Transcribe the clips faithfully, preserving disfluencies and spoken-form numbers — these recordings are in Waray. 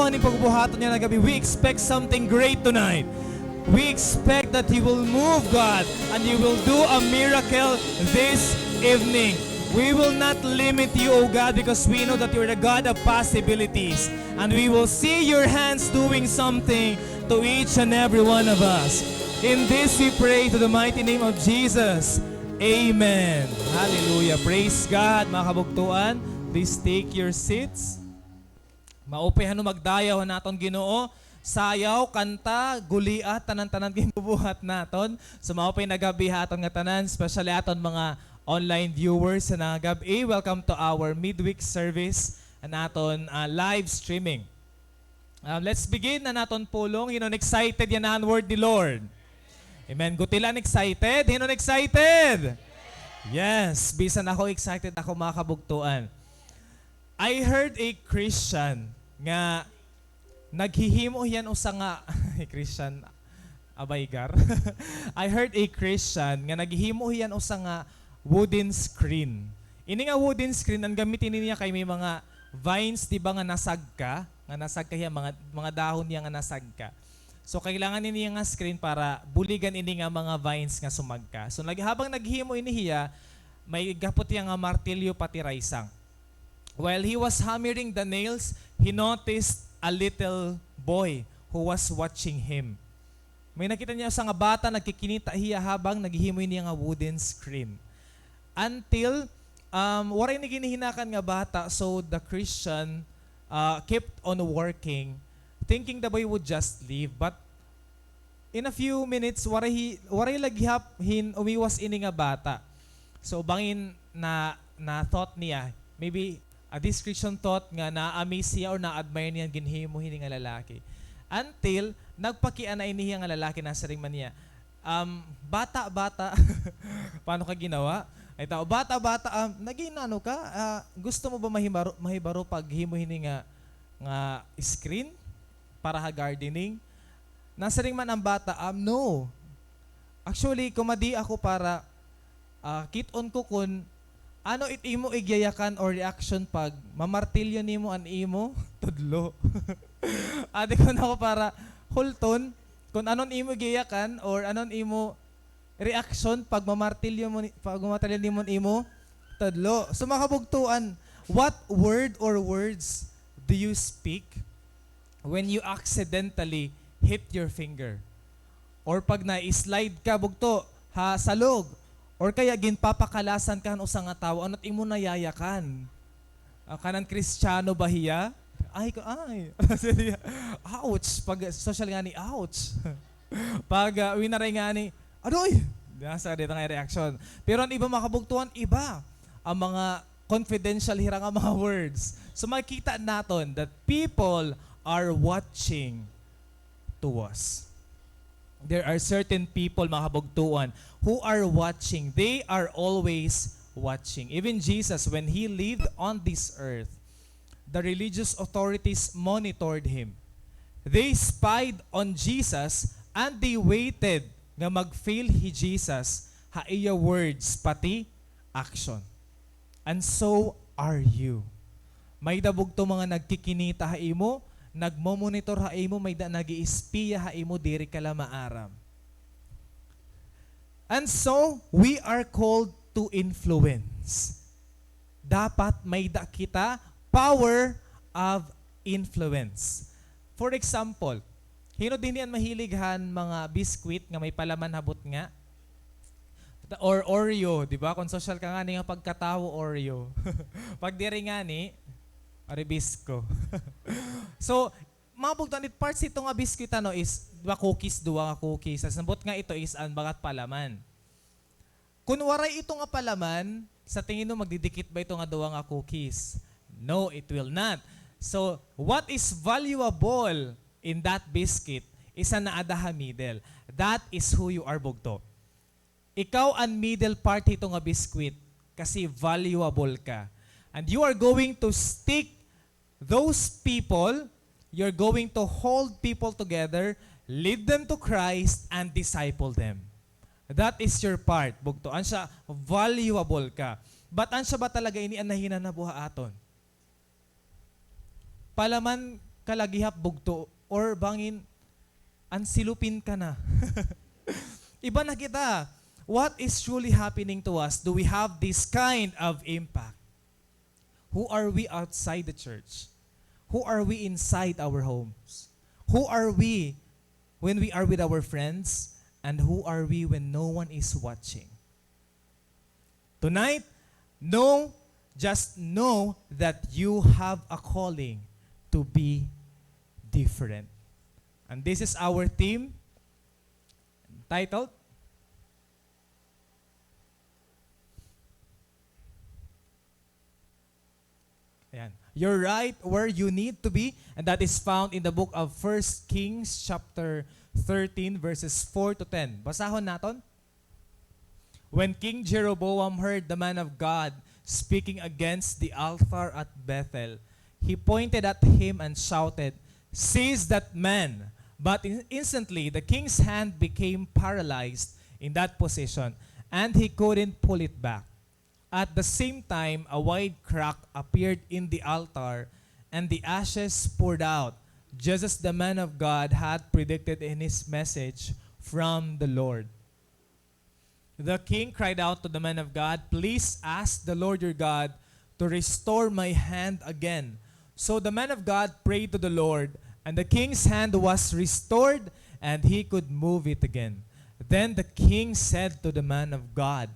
Ano an pagbubuhaton niya nga gab-i? We expect something great tonight. We expect that you will move, God, and you will do a miracle this evening. We will not limit you, O God, because we know that you are the God of possibilities. And we will see your hands doing something to each and every one of us. In this we pray to the mighty name of Jesus. Amen. Hallelujah. Praise God, mga kabugtuan. Please take your seats. Maupay han magdayaw han aton Ginoo. Sayaw, kanta, guliat, tanan-tanan ginbubuhat naton. So, maupay nga gab-i ha aton ngatanan, especially aton mga online viewers ha ngagab-i. Welcome to our midweek service, an aton, ah, live streaming. Ah, let's begin an aton pulong. Hin-o an excited yana han word ni Lord? Amen. Guti la an excited. Hin-o an excited? Yes. Bisan ako excited ako, mga kabugtuan. I heard a Christian nga naghihimo hiya hin usa nga, Christian, abaygar. I heard a Christian nga naghihimo hiya hin usa nga wooden screen. Ini nga wooden screen, an gamiton niya kay may mga vines, di ba, nga nasagka, nga nasagka hiya, mga, mga dahon niya nga nasagka. So, kailangan ini nga screen para buligan ini nga mga vines nga sumagka. So, nag-, habang naghimo ini hiya, may gapot hiya nga martilyo pati raysang. While he was hammering the nails, he noticed a little boy who was watching him. May nakita niya usa nga bata, nagkikinita hiya habang naghihimo niya nga wooden screen. Until, um, waray na ginhihinakan nga bata, so the Christian, uh, kept on working, thinking the boy would just leave. But in a few minutes, waray hi-, waray la gihap hin umiwas ini nga bata. So, bangin na, na-thought niya, maybe, a discretion thought nga na-amaze siya or na-admire niya an ginhimo hini nga lalaki. Until, nagpakiana ini hiya nga lalaki, nasiring man niya, um, "Bata, bata, paano ka ginawa?" Ay tao, "Bata, bata, um, nag-iinano ka? Ah, gusto mo ba mahibaro, mahibaro paghimo hini nga, nga screen para ha gardening?" Nasiring man an bata, um, "No. Actually, kumadi ako para, ah, kit-on ko kon ano it imo igyayakan or reaction pag mamartilyo nimo an imo tudlo." Adi kon ako para hulton kon ano an imo igyayakan or ano an imo reaction pag mamartilyo mo ni, pag mamartilyo nimo an imo tudlo. So, mga kabugtuan, what word or words do you speak when you accidentally hit your finger? Or pag na-slide ka, bugto, ha salog, or kaya ginpapakalasan ka han usa nga tawo, ano it imo nayayakan? Ah, kanan Kristiyano ba hiya? Ay, ko, ay. Ouch. Pag social ngani, ouch. Pag, ah, winaray ngani, adoy! Nasa dito nga reaction. Pero an iba, mga kabugtuan, iba an mga confidential hira nga mga words. So, makikita naton that people are watching to us. There are certain people, mga kabugtuan, who are watching. They are always watching. Even Jesus, when he lived on this earth, the religious authorities monitored him. They spied on Jesus and they waited nga mag-fail hi Jesus ha iya words pati action. And so are you. May-da bugto mga nagkikinita ha imo, nagmomonitor ha imo, may-da nag-iispiya ha imo, diri ka la maaram. And so, we are called to influence. Dapat may-da kita power of influence. For example, hin-o dinhi an mahilig han mga biskwit nga may palaman ha butnga? Or Oreo, di ba? Kon sosyal ka ngani nga pagkatawo, Oreo. Pag diri ngani, Oreo Bisco. So, mga bugto, an it parts hito nga biskwit, ano, is, di ba, cookies, duha nga cookies. An butnga, ito is an bagat palaman. Kon waray ito nga palaman, sa tingin mo, magdidikit ba ito nga duha nga cookies? No, it will not. So, what is valuable in that biscuit is an naada ha middle. That is who you are, bugto. Ikaw an middle part hito nga biskwit kasi valuable ka. And you are going to stick those people, you're going to hold people together, lead them to Christ, and disciple them. That is your part, bugto. An siya, valuable ka. But an siya ba talaga ini an nahinanabo ha aton? Palaman, ka la gihap bugto, or bangin, ansilupin ka na. Iba na kita. What is truly happening to us? Do we have this kind of impact? Who are we outside the church? Who are we inside our homes? Who are we when we are with our friends? And who are we when no one is watching? Tonight, know, just know that you have a calling to be different. And this is our theme, entitled, ayan, "You're right where you need to be," and that is found in the book of First Kings chapter thirteen, verses four to ten. Basahon naton. When King Jeroboam heard the man of God speaking against the altar at Bethel, he pointed at him and shouted, "Seize that man!" But in-, instantly the king's hand became paralyzed in that position, and he couldn't pull it back. At the same time, a wide crack appeared in the altar, and the ashes poured out, just as the man of God had predicted in his message from the Lord. The king cried out to the man of God, "Please ask the Lord your God to restore my hand again." So the man of God prayed to the Lord, and the king's hand was restored, and he could move it again. Then the king said to the man of God,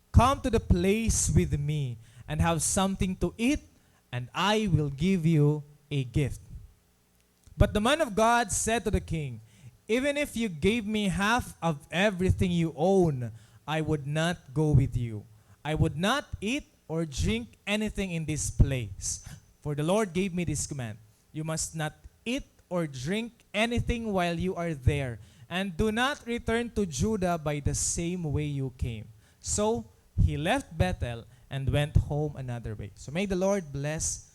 "Come to the place with me and have something to eat, and I will give you a gift." But the man of God said to the king, "Even if you gave me half of everything you own, I would not go with you. I would not eat or drink anything in this place. For the Lord gave me this command: 'You must not eat or drink anything while you are there, and do not return to Judah by the same way you came.'" So he left Bethel and went home another way. So may the Lord bless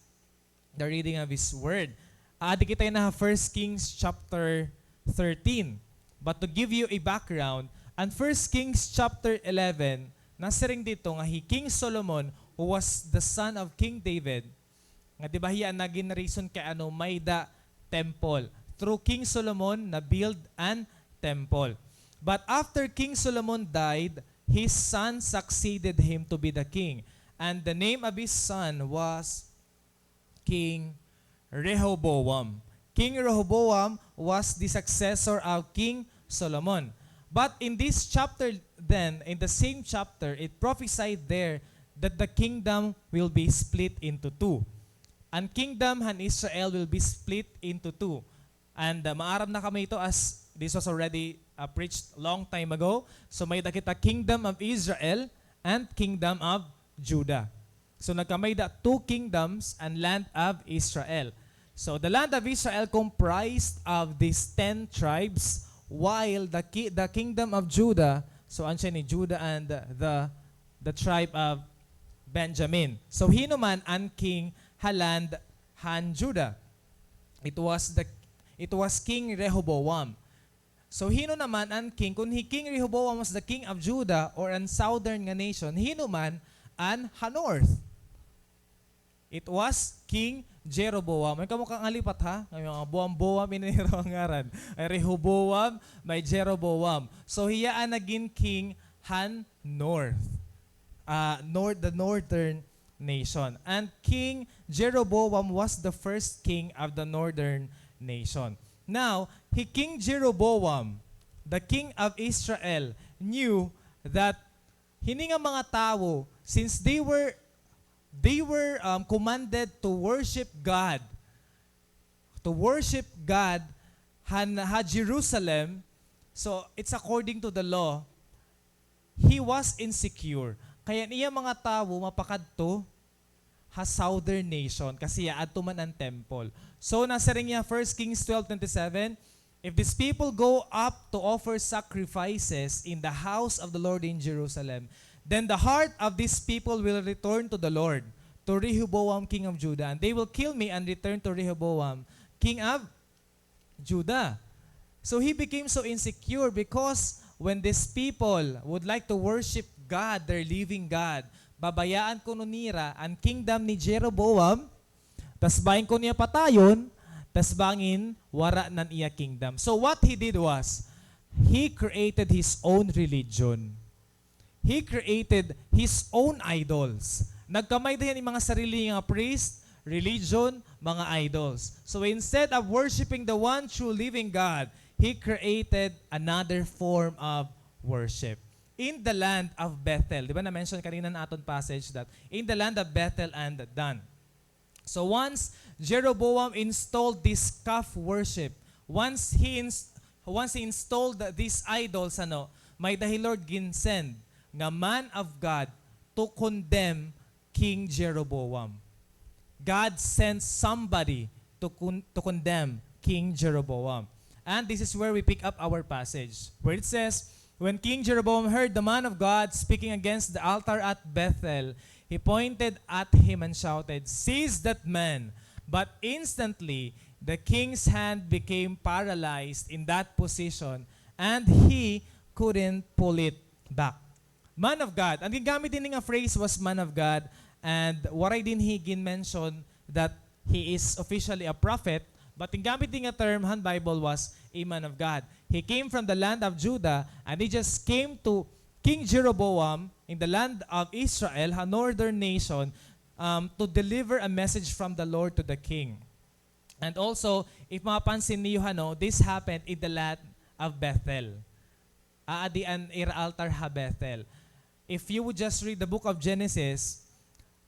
the reading of His Word. Adi kita yana ha First Kings chapter thirteen. But to give you a background, an First Kings chapter eleven, nasiring didto nga hi King Solomon, who was the son of King David, nga di ba hiya an nagin reason kay ano may-ada temple. Through King Solomon, na-build an temple. But after King Solomon died, his son succeeded him to be the king. And the name of his son was King Rehoboam. King Rehoboam was the successor of King Solomon. But in this chapter then, in the same chapter, it prophesied there that the kingdom will be split into two. An kingdom han Israel will be split into two. And, uh, maaram na kami ito as this was already, uh, preached long time ago. So may-ada kita kingdom of Israel and kingdom of Judah. So nagkamay-ada two kingdoms an land of Israel. So the land of Israel comprised of these ten tribes, while the ki-, the kingdom of Judah, so an siya ni Judah and the, the tribe of Benjamin. So hin-o man an king ha land han Judah? It was the, it was King Rehoboam. So hin-o naman an king? Kon hi King Rehoboam was the king of Judah or an southern nga nation, hin-o man an ha north? It was King Jeroboam. Ayaw kamo kangalipat, ha? Nga mga Boam-Boam ini ira nga ngaran. May Rehoboam, may Jeroboam. So hiya an nagin king han north. Ah, north, the northern nation. And King Jeroboam was the first king of the northern nation. Now, hi King Jeroboam, the king of Israel, knew that hini nga mga tawo, since they were, they were, um, commanded to worship God, to worship God han, ha Jerusalem, so it's according to the law, he was insecure. Kay an iya mga tawo mapakadto ha southern nation, kasi adto man an temple. So, nasiring niya, First Kings twelve twenty-seven, "If these people go up to offer sacrifices in the house of the Lord in Jerusalem, then the heart of these people will return to the Lord, to Rehoboam, king of Judah, and they will kill me and return to Rehoboam, king of Judah." So he became so insecure because when these people would like to worship God, their living God, babayaan kuno nira an kingdom ni Jeroboam, tas bangin kuno niya patayon, Tas bangin, wara na an iya kingdom. So what he did was, he created his own religion. He created his own idols. Nagkamay-da hiya hin mga sarili niya nga priest, religion, mga idols. So instead of worshiping the one true living God, he created another form of worship. In the land of Bethel. Di ba na-mention kanina an aton passage that in the land of Bethel and Dan. So once Jeroboam installed this calf worship, once he ins-, once he installed these idols, ano, may-ada hi Lord ginsend nga man of God to condemn King Jeroboam. God sent somebody to con-, to condemn King Jeroboam. And this is where we pick up our passage, where it says, "When King Jeroboam heard the man of God speaking against the altar at Bethel, he pointed at him and shouted, 'Seize that man!' But instantly, the king's hand became paralyzed in that position, and he couldn't pull it back." Man of God. An gingamit dinhi nga phrase was man of God, and waray dinhi gin-mention that he is officially a prophet, but gingamit dinhi nga term han Bible was a man of God. He came from the land of Judah, and he just came to King Jeroboam in the land of Israel, ha northern nation, um, to deliver a message from the Lord to the king. And also, if mapapansin niyo, ano, this happened in the land of Bethel. Aadi an ira altar ha Bethel. If you would just read the book of Genesis,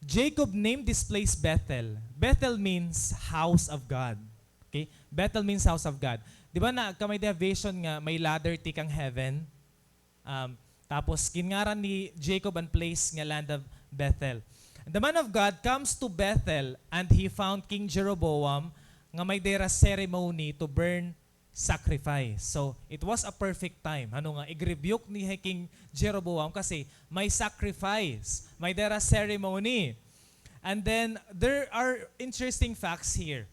Jacob named this place Bethel. Bethel means house of God. Okay? Bethel means house of God. Di ba na, kamay-ada vision nga may ladder tikang heaven? Um, tapos, ginngaran ni Jacob an place nga land of Bethel. The man of God comes to Bethel and he found King Jeroboam nga may dira ceremony to burn sacrifice. So, it was a perfect time. Ano nga, ig-rebuke niya hi King Jeroboam kasi may sacrifice, may dira ceremony. And then, there are interesting facts here.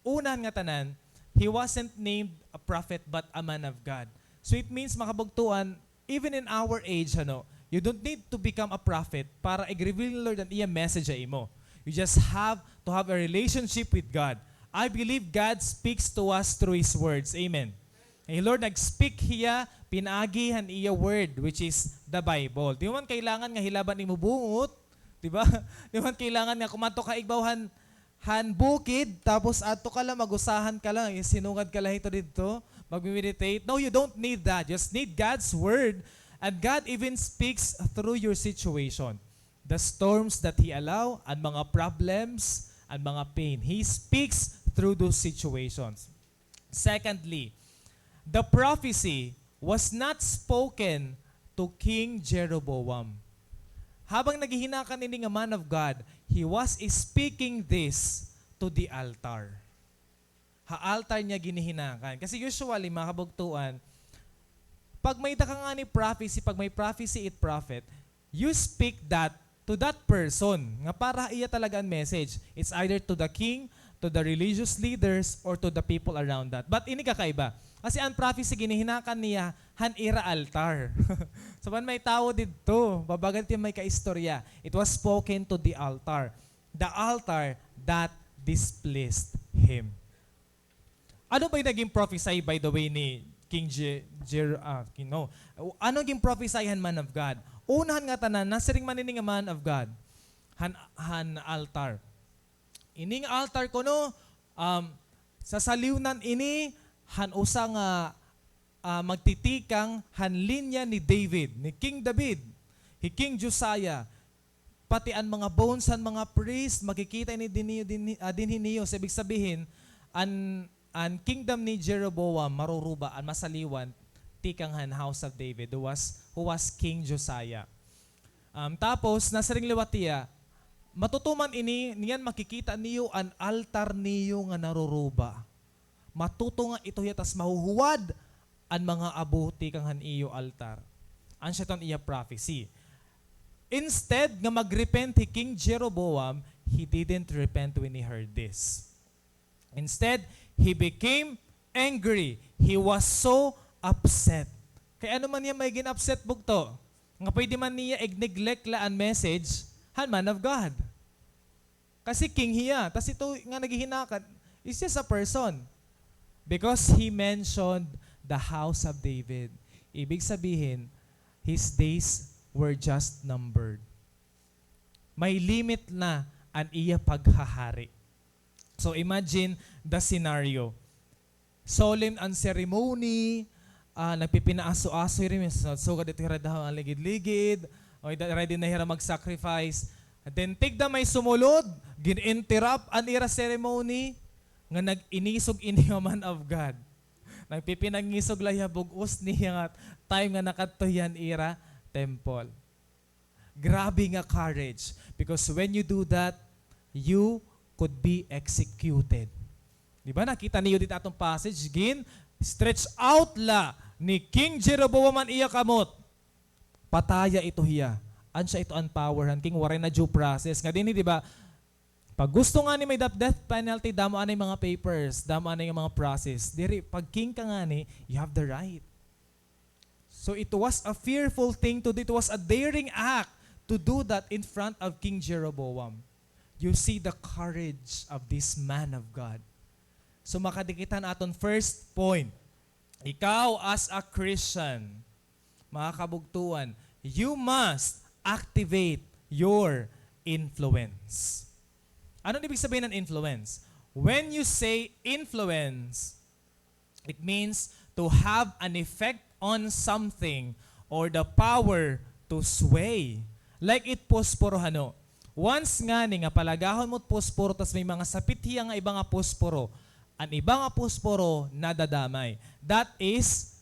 Una han ngatanan, he wasn't named a prophet but a man of God. So it means, mga kabugtoan, even in our age, ano, you don't need to become a prophet para ig-reveal ni Lord an iya message ha imo. You just have to have a relationship with God. I believe God speaks to us through His words. Amen. Hi Lord, nag-speak hiya pinaagi han iya word, which is the Bible. Di man kailangan nga hilaban imo bungot, di ba? Di man kailangan nga kumadto ka igbaw han han bukid, tapos adto ka la, mag-usahan ka la, sinungad ka la hito didto, magme-meditate. No, you don't need that. Just need God's word. And God even speaks through your situation. The storms that He allow, an mga problems, an mga pain. He speaks through those situations. Secondly, the prophecy was not spoken to King Jeroboam. Habang naghihinakan ini nga man of God, he was speaking this to the altar. Ha altar niya ginhihinakan. Kasi usually, mga kabugtoan, pag may-ada ka ngani prophecy, pag may prophecy it prophet, you speak that to that person, nga para ha iya talaga an message. It's either to the king, to the religious leaders, or to the people around that. But ini kakaiba. Kasi an prophecy ginhihinakan niya han ira altar. So, man may tawo didto, babaga didto may kaistorya. It was spoken to the altar. The altar that displeased him. Ano ba it naging prophesy, by the way, ni King Je-, Jer-, ah, King, no. Ano naging prophesy han man of God? Una han ngatanan, nasiring man ini nga man of God han, han altar. Ini nga altar kuno, um, sasaliwnan ini han usa nga, ah, magtitikang han linya ni David, ni King David, hi King Josiah. Pati an mga bones han mga priest, makikita ini dinhi, dinhi, ah, dinhi niyo. So, ibig sabihin, an, an kingdom ni Jeroboam maruruba, an masaliwan, tikang han house of David, who was, who was King Josiah. Um, tapos, nasiring liwat hiya, matutuman ini, niyan makikita niyo an altar niyo nga naruruba. Matutunga ito hiya tas mahuhuwad an mga abo tikang han iyo altar. Asya iton iya prophecy. Instead nga mag-repent hi King Jeroboam, he didn't repent when he heard this. Instead, he became angry. He was so upset. Kay ano man niya may gin-upset bugto? Nga pwede man niya ig-neglect la an message han man of God. Kasi king hiya. Tas ito nga naghihinakan, He's just a person. Because he mentioned the house of David. Ibig sabihin, his days were just numbered. May limit na an iya paghahari. So imagine the scenario. Solemn an ceremony, ah, nagpipinaaso-aso hira, may sugad ito hira daw an ligid-ligid, o ida-, ready na hira mag-sacrifice. Then tigda may sumulod, gin-interrupt an ira ceremony, nga nag-inisog ini nga man of God. Nagpipinangisog la hiya bug-os niya nga time nga nakadto hiya han ira temple. Grabe nga courage. Because when you do that, you could be executed. Di ba? Nakita niyo dito atong passage, gin-stretch out la ni King Jeroboam an iya kamot. Pataya ito hiya. Asya ito an power han king, waray na due process. Nga dinhi, di ba? Pag gusto ngani may dap-, death penalty, damo anay mga papers, damo anay nga mga process. Diri, pag king ka ngani, you have the right. So it was a fearful thing to do. It was a daring act to do that in front of King Jeroboam. You see the courage of this man of God. So makadikit han aton first point. Ikaw as a Christian, mga kabugtuan, you must activate your influence. Ano ibig sabihin ng influence? When you say influence, it means to have an effect on something or the power to sway. Like it posporo hano. Once ngani nga palagahon mo it posporo tas may mga sapit hiya nga iba nga posporo, an iba nga posporo nadadamay. That is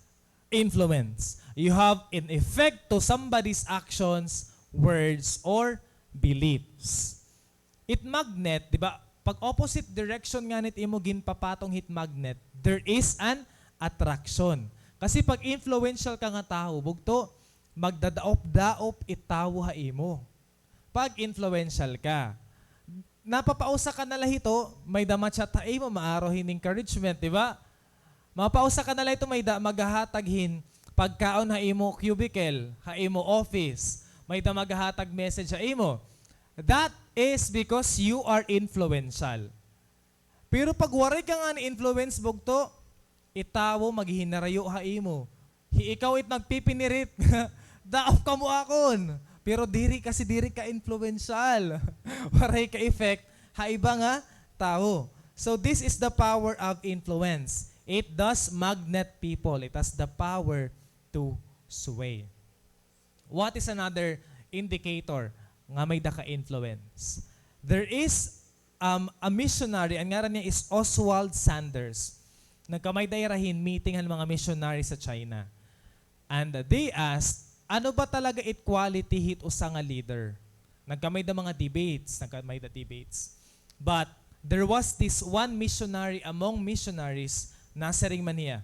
influence. You have an effect to somebody's actions, words, or beliefs. It magnet, di ba? Pag opposite direction ngani it imo ginpapatong hit magnet, there is an attraction. Kasi pag influential ka nga tawo, bugto, magdadaop-daop it tawo ha imo. Pag influential ka, napapausa ka na la hito, may-ada ma-chat ha imo, maaro hin encouragement, di ba? Mapausa ka na la hito, may-ada maghahatag hin pagkaon ha imo cubicle, ha imo office. May-ada maghahatag message ha imo. That is because you are influential. Pero pag waray ka ngani influence, bugto, it tawo maghihinarayo ha imo. Hi ikaw it nagpipinirit. Daop kamo akon. Pero diri, kasi diri ka influential. Waray ka effect ha iba nga tawo. So this is the power of influence. It does magnet people. It has the power to sway. What is another indicator nga may-ada ka influence? There is, um, a missionary, an ngaran niya is Oswald Sanders. Nagkamay-ada hira hin meeting han mga missionary sa China. And they asked, ano ba talaga it quality hit usa nga leader? Nagkamay-ada mga debates, nagkamay-ada debates. But there was this one missionary among missionaries, nasiring man hiya,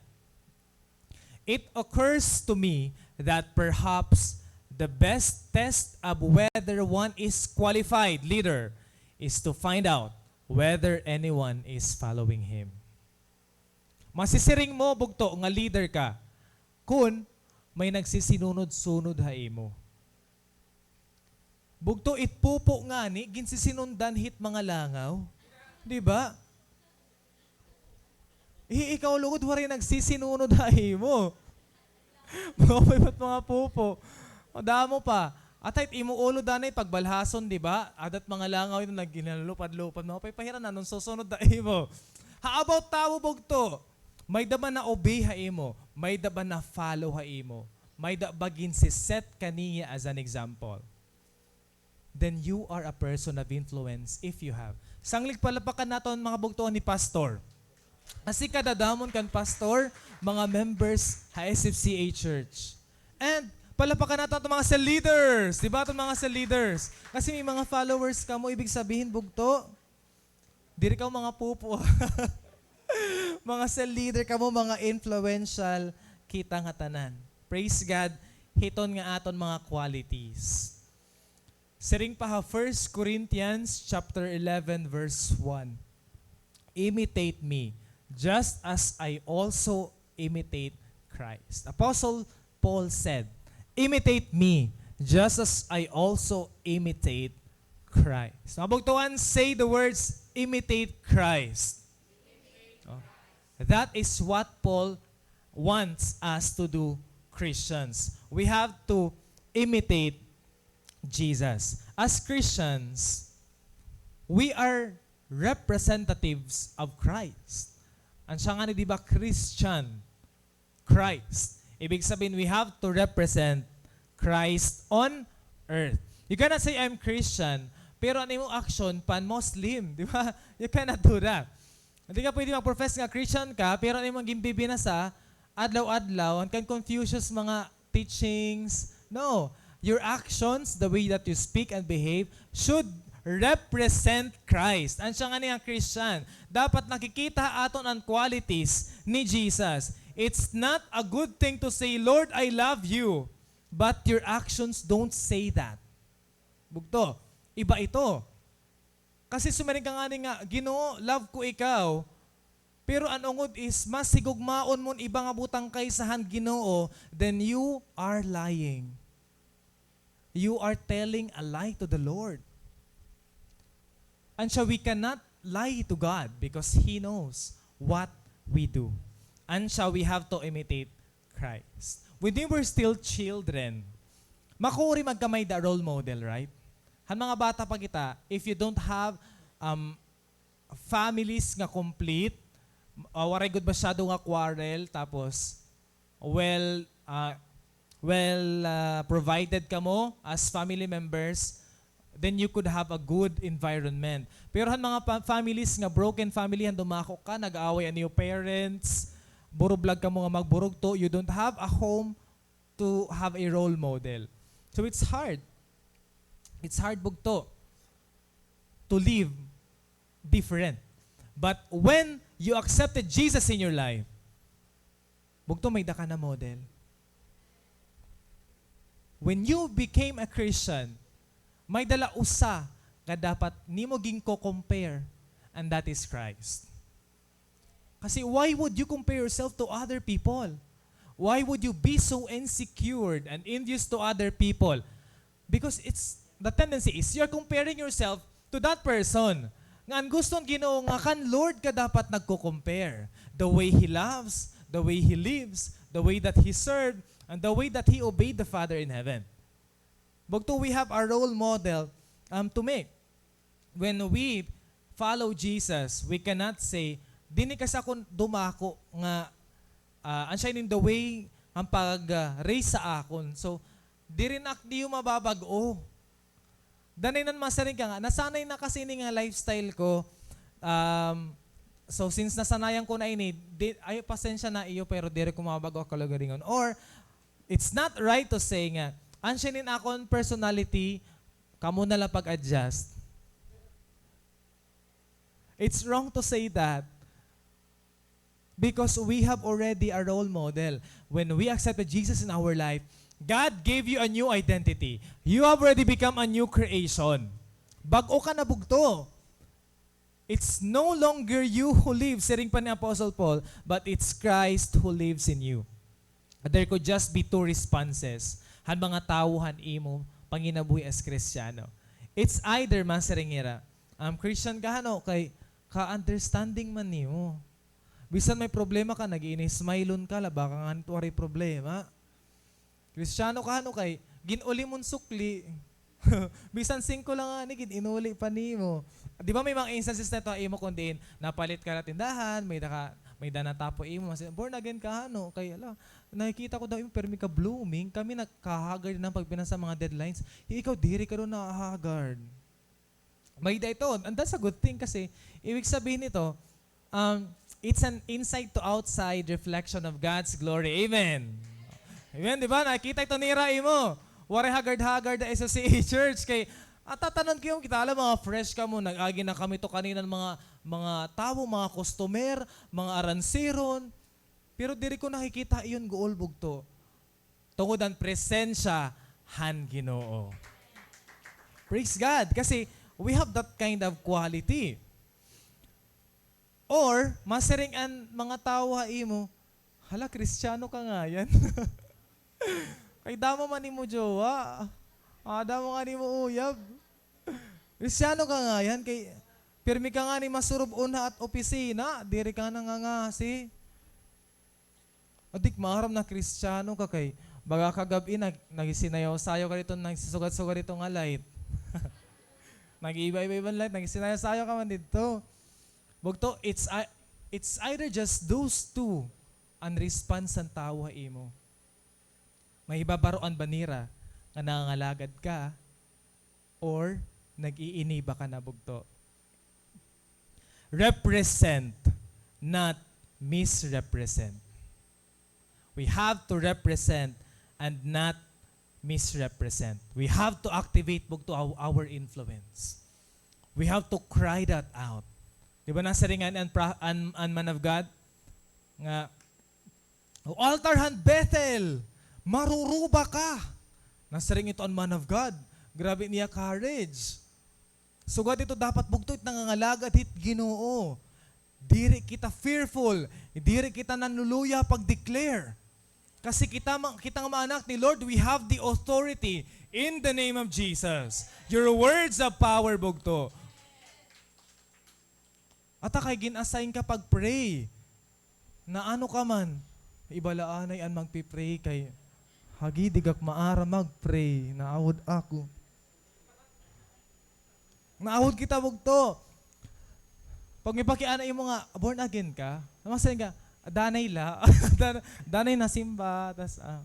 it occurs to me that perhaps the best test of whether one is qualified leader is to find out whether anyone is following him. Masisiring mo, bugto, nga leader ka kun may nagsisinunod-sunod ha imo. Bugto, it pupo ngani, ginsisinundan hit mga langaw. Di ba? Hi ikaw lugod, waray nagsisinunod ha imo. Maupay pa it mga pupo. Madamo pa. At it imo ulo danay pagbalhason, di ba? Ada it mga langaw ito naghinalupad-lupad. Maupay pa hira, nanunsusunod ha imo. How about tawo, bugto? May-ada ba na-obey ha imo? May-ada ba na-follow ha imo? May-ada ba ginsiset ka niya as an example? Then you are a person of influence if you have. Sanglig palapakan naton, mga bugtoan, ni Pastor. Kasi kadadamon kan Pastor, mga members ha S F C A Church. And palapakan naton aton mga cell leaders. Di ba, aton mga cell leaders? Kasi may mga followers kamo, ibig sabihin, bugto, diri kamo mga pupo. Mga cell leader kamo, mga influential kita nga tanan. Praise God, hiton nga aton mga qualities. Siring pa ha First Corinthians chapter eleven, verse one, "Imitate me, just as I also imitate Christ." Apostle Paul said, "Imitate me, just as I also imitate Christ." Mga bugtoan, say the words, "Imitate Christ." That is what Paul wants us to do, Christians. We have to imitate Jesus. As Christians, we are representatives of Christ. An siya ngani, di ba, Christian, Christ. Ibig sabihin, we have to represent Christ on earth. You cannot say, "I'm Christian," pero an imong action, pan-Muslim, di ba? You cannot do that. Hindi ka pwede mag-profess nga Christian ka, pero an imong ginbibinasa, adlaw-adlaw, an kan Confucius mga teachings. No. Your actions, the way that you speak and behave, should represent Christ. An siya ngani nga Christian, dapat nakikita aton an qualities ni Jesus. It's not a good thing to say, "Lord, I love you," but your actions don't say that. Bugto, iba ito. Kasi sumiring ka ngani nga, "Ginoo, love ko ikaw," pero an ungod is mas higugmaon mo an iba nga butang kaysa han Ginoo, then you are lying. You are telling a lie to the Lord. An siya, we cannot lie to God because He knows what we do. An siya, we have to imitate Christ. When we were still children, makuri man ka may-ada role model, right? Han mga bata pa kita, if you don't have, um, families nga complete, ah, waray gud masyado nga quarrel, tapos well, ah, well, ah, provided kamo as family members, then you could have a good environment. Pero han mga pa-, families nga broken family, han dumako ka, nag-aaway an iyo parents, burublag kamo nga magburugto, you don't have a home to have a role model. So it's hard. It's hard, bugto, to live different. But when you accepted Jesus in your life, bugto, may-ada ka na model. When you became a Christian, may-ada la usa nga dapat nimo ginko-compare, and that is Christ. Kasi why would you compare yourself to other people? Why would you be so insecure and envious to other people? Because it's, the tendency is you're comparing yourself to that person. Nga an gusto han Ginoo nga kan Lord ka dapat nagko-compare. The way He loves, the way He lives, the way that He served, and the way that He obeyed the Father in heaven. Bugto, we have a role model, um, to make. When we follow Jesus, we cannot say, "Dinhi ka sa akon dumako nga, ah, an siya ini the way an pag, ah, raise sa akon." So, diri na ak-, di iyo mababag-o. Danay nan masiring ka nga, "Nasanay na kasi ini nga lifestyle ko. Um, so, since nasanayan ko na ini, di, ay, pasensya na iyo, pero diri ko mababag-o an kalugaringon." Or, it's not right to say nga, "An siya ini an akon personality, kamo na la pag-adjust." It's wrong to say that because we have already a role model. When we accepted Jesus in our life, God gave you a new identity. You have already become a new creation. Bag-o ka na, bugto. It's no longer you who lives, siring pa ni Apostle Paul, but it's Christ who lives in you. There could just be two responses han mga tawo han imo panginabuhi as Kristiyano. It's either masiring hira, um, Christian ka hano kay ka-understanding man nimo. Bisan may problema ka, nag-iinismaylon ka, la baka nganhi waray problema. Kristiyano ka hano kay gin-uli mo an sukli. Bisan singko la ngani, gin-inuli pa nimo. Di ba may mga instances na ito ha imo kun diin napalit ka la tindahan, may-ada ka, may-ada natapo imo, mas born again ka hano, kay, ala, nakikita ko daw imo, pirmi ka blooming. Kami nakahagard na pagpinasa mga deadlines. Ikaw, diri ka daw nahahagard. May-ada ito, and that's a good thing kasi ibig sabihin nito, um, it's an inside to outside reflection of God's glory. Amen. Amen, di ba? Nakita ito nira imo. Waray hagard-hagard an S C A Church kay, ah, tatanan ko, kita la mga fresh kamo, nag-agi na kami to kanina mga, mga tawo, mga customer, mga aranseron. Pero diri ko nakikita iyon guol, bugto. Tungod an presensya han Ginoo. Praise God. Kasi we have that kind of quality. Or, masiring an mga tawo ha imo, "Hala, Kristiyano ka ngayan." Kay damo man nimo jowa. Ah, damo nga nimo uyab. Kristiyano ka ngayan, kay Pirmi ka ngani masurob unha at opisina, diri ka nangangasi. Adik maaram na Kristiyano ka kay baga kagab-i nag-, nagsinayaw-sayaw ka didto, nagsisugad-sugad didto nga light. Nag-iiba-iba-iba light, nagsinayaw-sayaw ka man didto. Bugto, it's ei-, it's either just those two an response han tawo ha imo. Mahibabaroan ba nira nga nangangalagad ka or nag-iiniba ka na, bugto? Represent, not misrepresent. We have to represent and not misrepresent. We have to activate, bugto, our, our influence. We have to cry that out. Di ba nasiring an, an, pra-, an, an man of God nga, "O altar han Bethel, maruruba ka." Nasiring ito an man of God. Grabe niya courage. Sugad ito dapat, bugto, it nangangalagad hit Ginoo. Diri kita fearful, diri kita nanluluya pag-declare. Kasi kita ma-, kita nga mga anak ni Lord, we have the authority in the name of Jesus. Your words have power, bugto. Ata kay gin-assign ka pag-pray. Naano ka man? Iba la anay an magpi-pray kay, "Hagi, di gak maaram mag-pray, naawod ako." Naawod kita, bugto. Pag may pakiana imo nga, "Born again ka?" Masiring ka, "Danay la." Dan-, danay nasimba, tas, ah,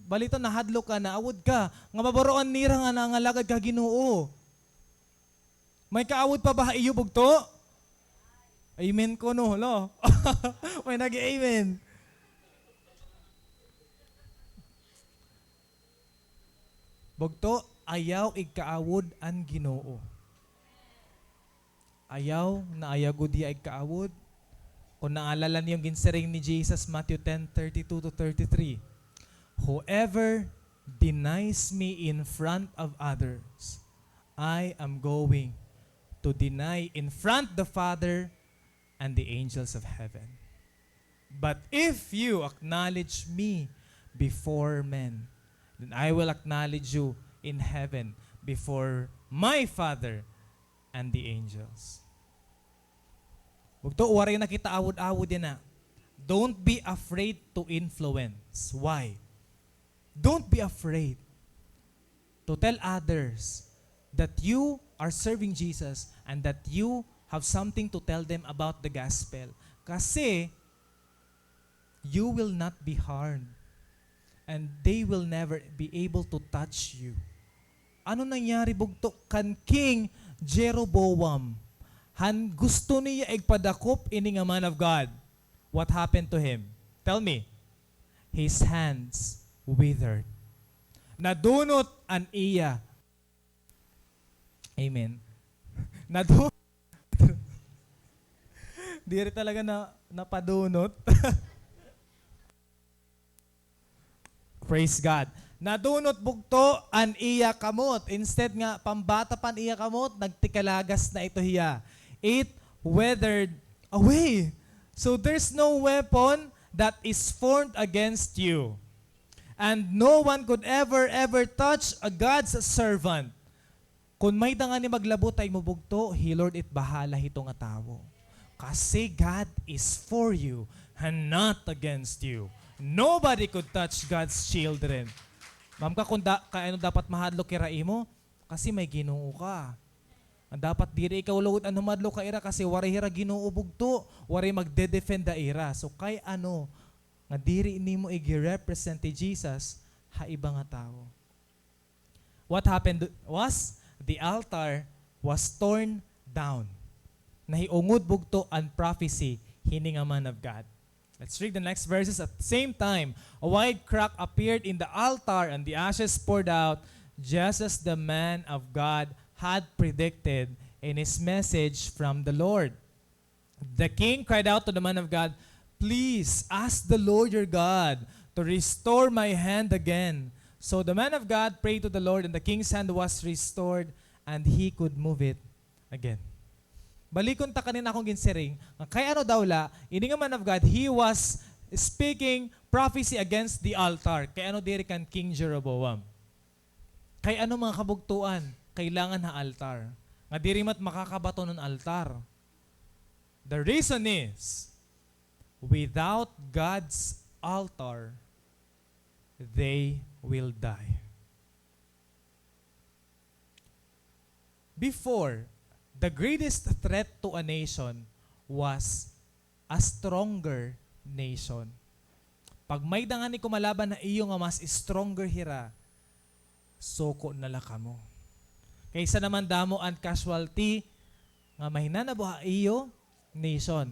bali ito, nahadlok ka, naawod ka. Nga babaroan nira nga nangalagad ka Ginoo. May kaawod pa ba ha iyo, bugto? Amen kuno, lo. May nag-amen. Bugto, ayaw igkaawod an Ginoo. Ayaw na ayaw gud hiya igkaawod. Kon naalala niyo an ginsiring ni Jesus, Matthew ten thirty-two to thirty-three, "Whoever denies me in front of others, I am going to deny in front the Father and the angels of heaven. But if you acknowledge me before men, then I will acknowledge you in heaven before my Father and the angels." Bugto, waray na kita awod-awod yana. Don't be afraid to influence. Why? Don't be afraid to tell others that you are serving Jesus and that you have something to tell them about the gospel. Kasi, you will not be harmed. And they will never be able to touch you. Ano nangyari, bugto, kan King Jeroboam? Han gusto niya igpadakop ini nga man of God. What happened to him? Tell me. His hands withered. Nadunot an iya. Amen. Nadu-, diri talaga na, napadunot. Praise God. Nadunot, bugto, an iya kamot. Instead nga pambata pa an iya kamot, nagtikalagas na ito hiya. It withered away. So there's no weapon that is formed against you. And no one could ever, ever touch a God's servant. Kon may-ada ngani maglabot ha imo, bugto, hi Lord it bahala hito nga tawo. Kasi God is for you and not against you. Nobody could touch God's children. Ma'am ka, kung da-, kay ano dapat mahadlok hira ha imo? Kasi may Ginoo ka. Dapat diri ikaw lugod an humadlok ha ira kasi waray hira Ginoo, bugto, waray magde-defend ha ira. So kay ano nga diri nimo igi-represent hi Jesus ha iba nga tawo? What happened was the altar was torn down. Nahiungod, bugto, an prophecy hini nga man of God. Let's read the next verses. At the same time, a wide crack appeared in the altar, and the ashes poured out, just as the man of God had predicted in his message from the Lord. The king cried out to the man of God, "Please ask the Lord your God to restore my hand again." So the man of God prayed to the Lord, and the king's hand was restored, and he could move it again. Balikon ta kanin akon ginsiring, nga kay ano daw la, ini nga man of God, he was speaking prophecy against the altar. Kay ano diri kan King Jeroboam? Kay ano, mga kabugtoan, kailangan ha altar? nga diri man makakabaton an altar. The reason is, without God's altar, they will die. Before, the greatest threat to a nation was a stronger nation. Pag may-ada ngani kumalaban ha iyo nga mas stronger hira, suko na la kamo. Kaysa naman damo an casualty nga mahinanabo ha iyo nation.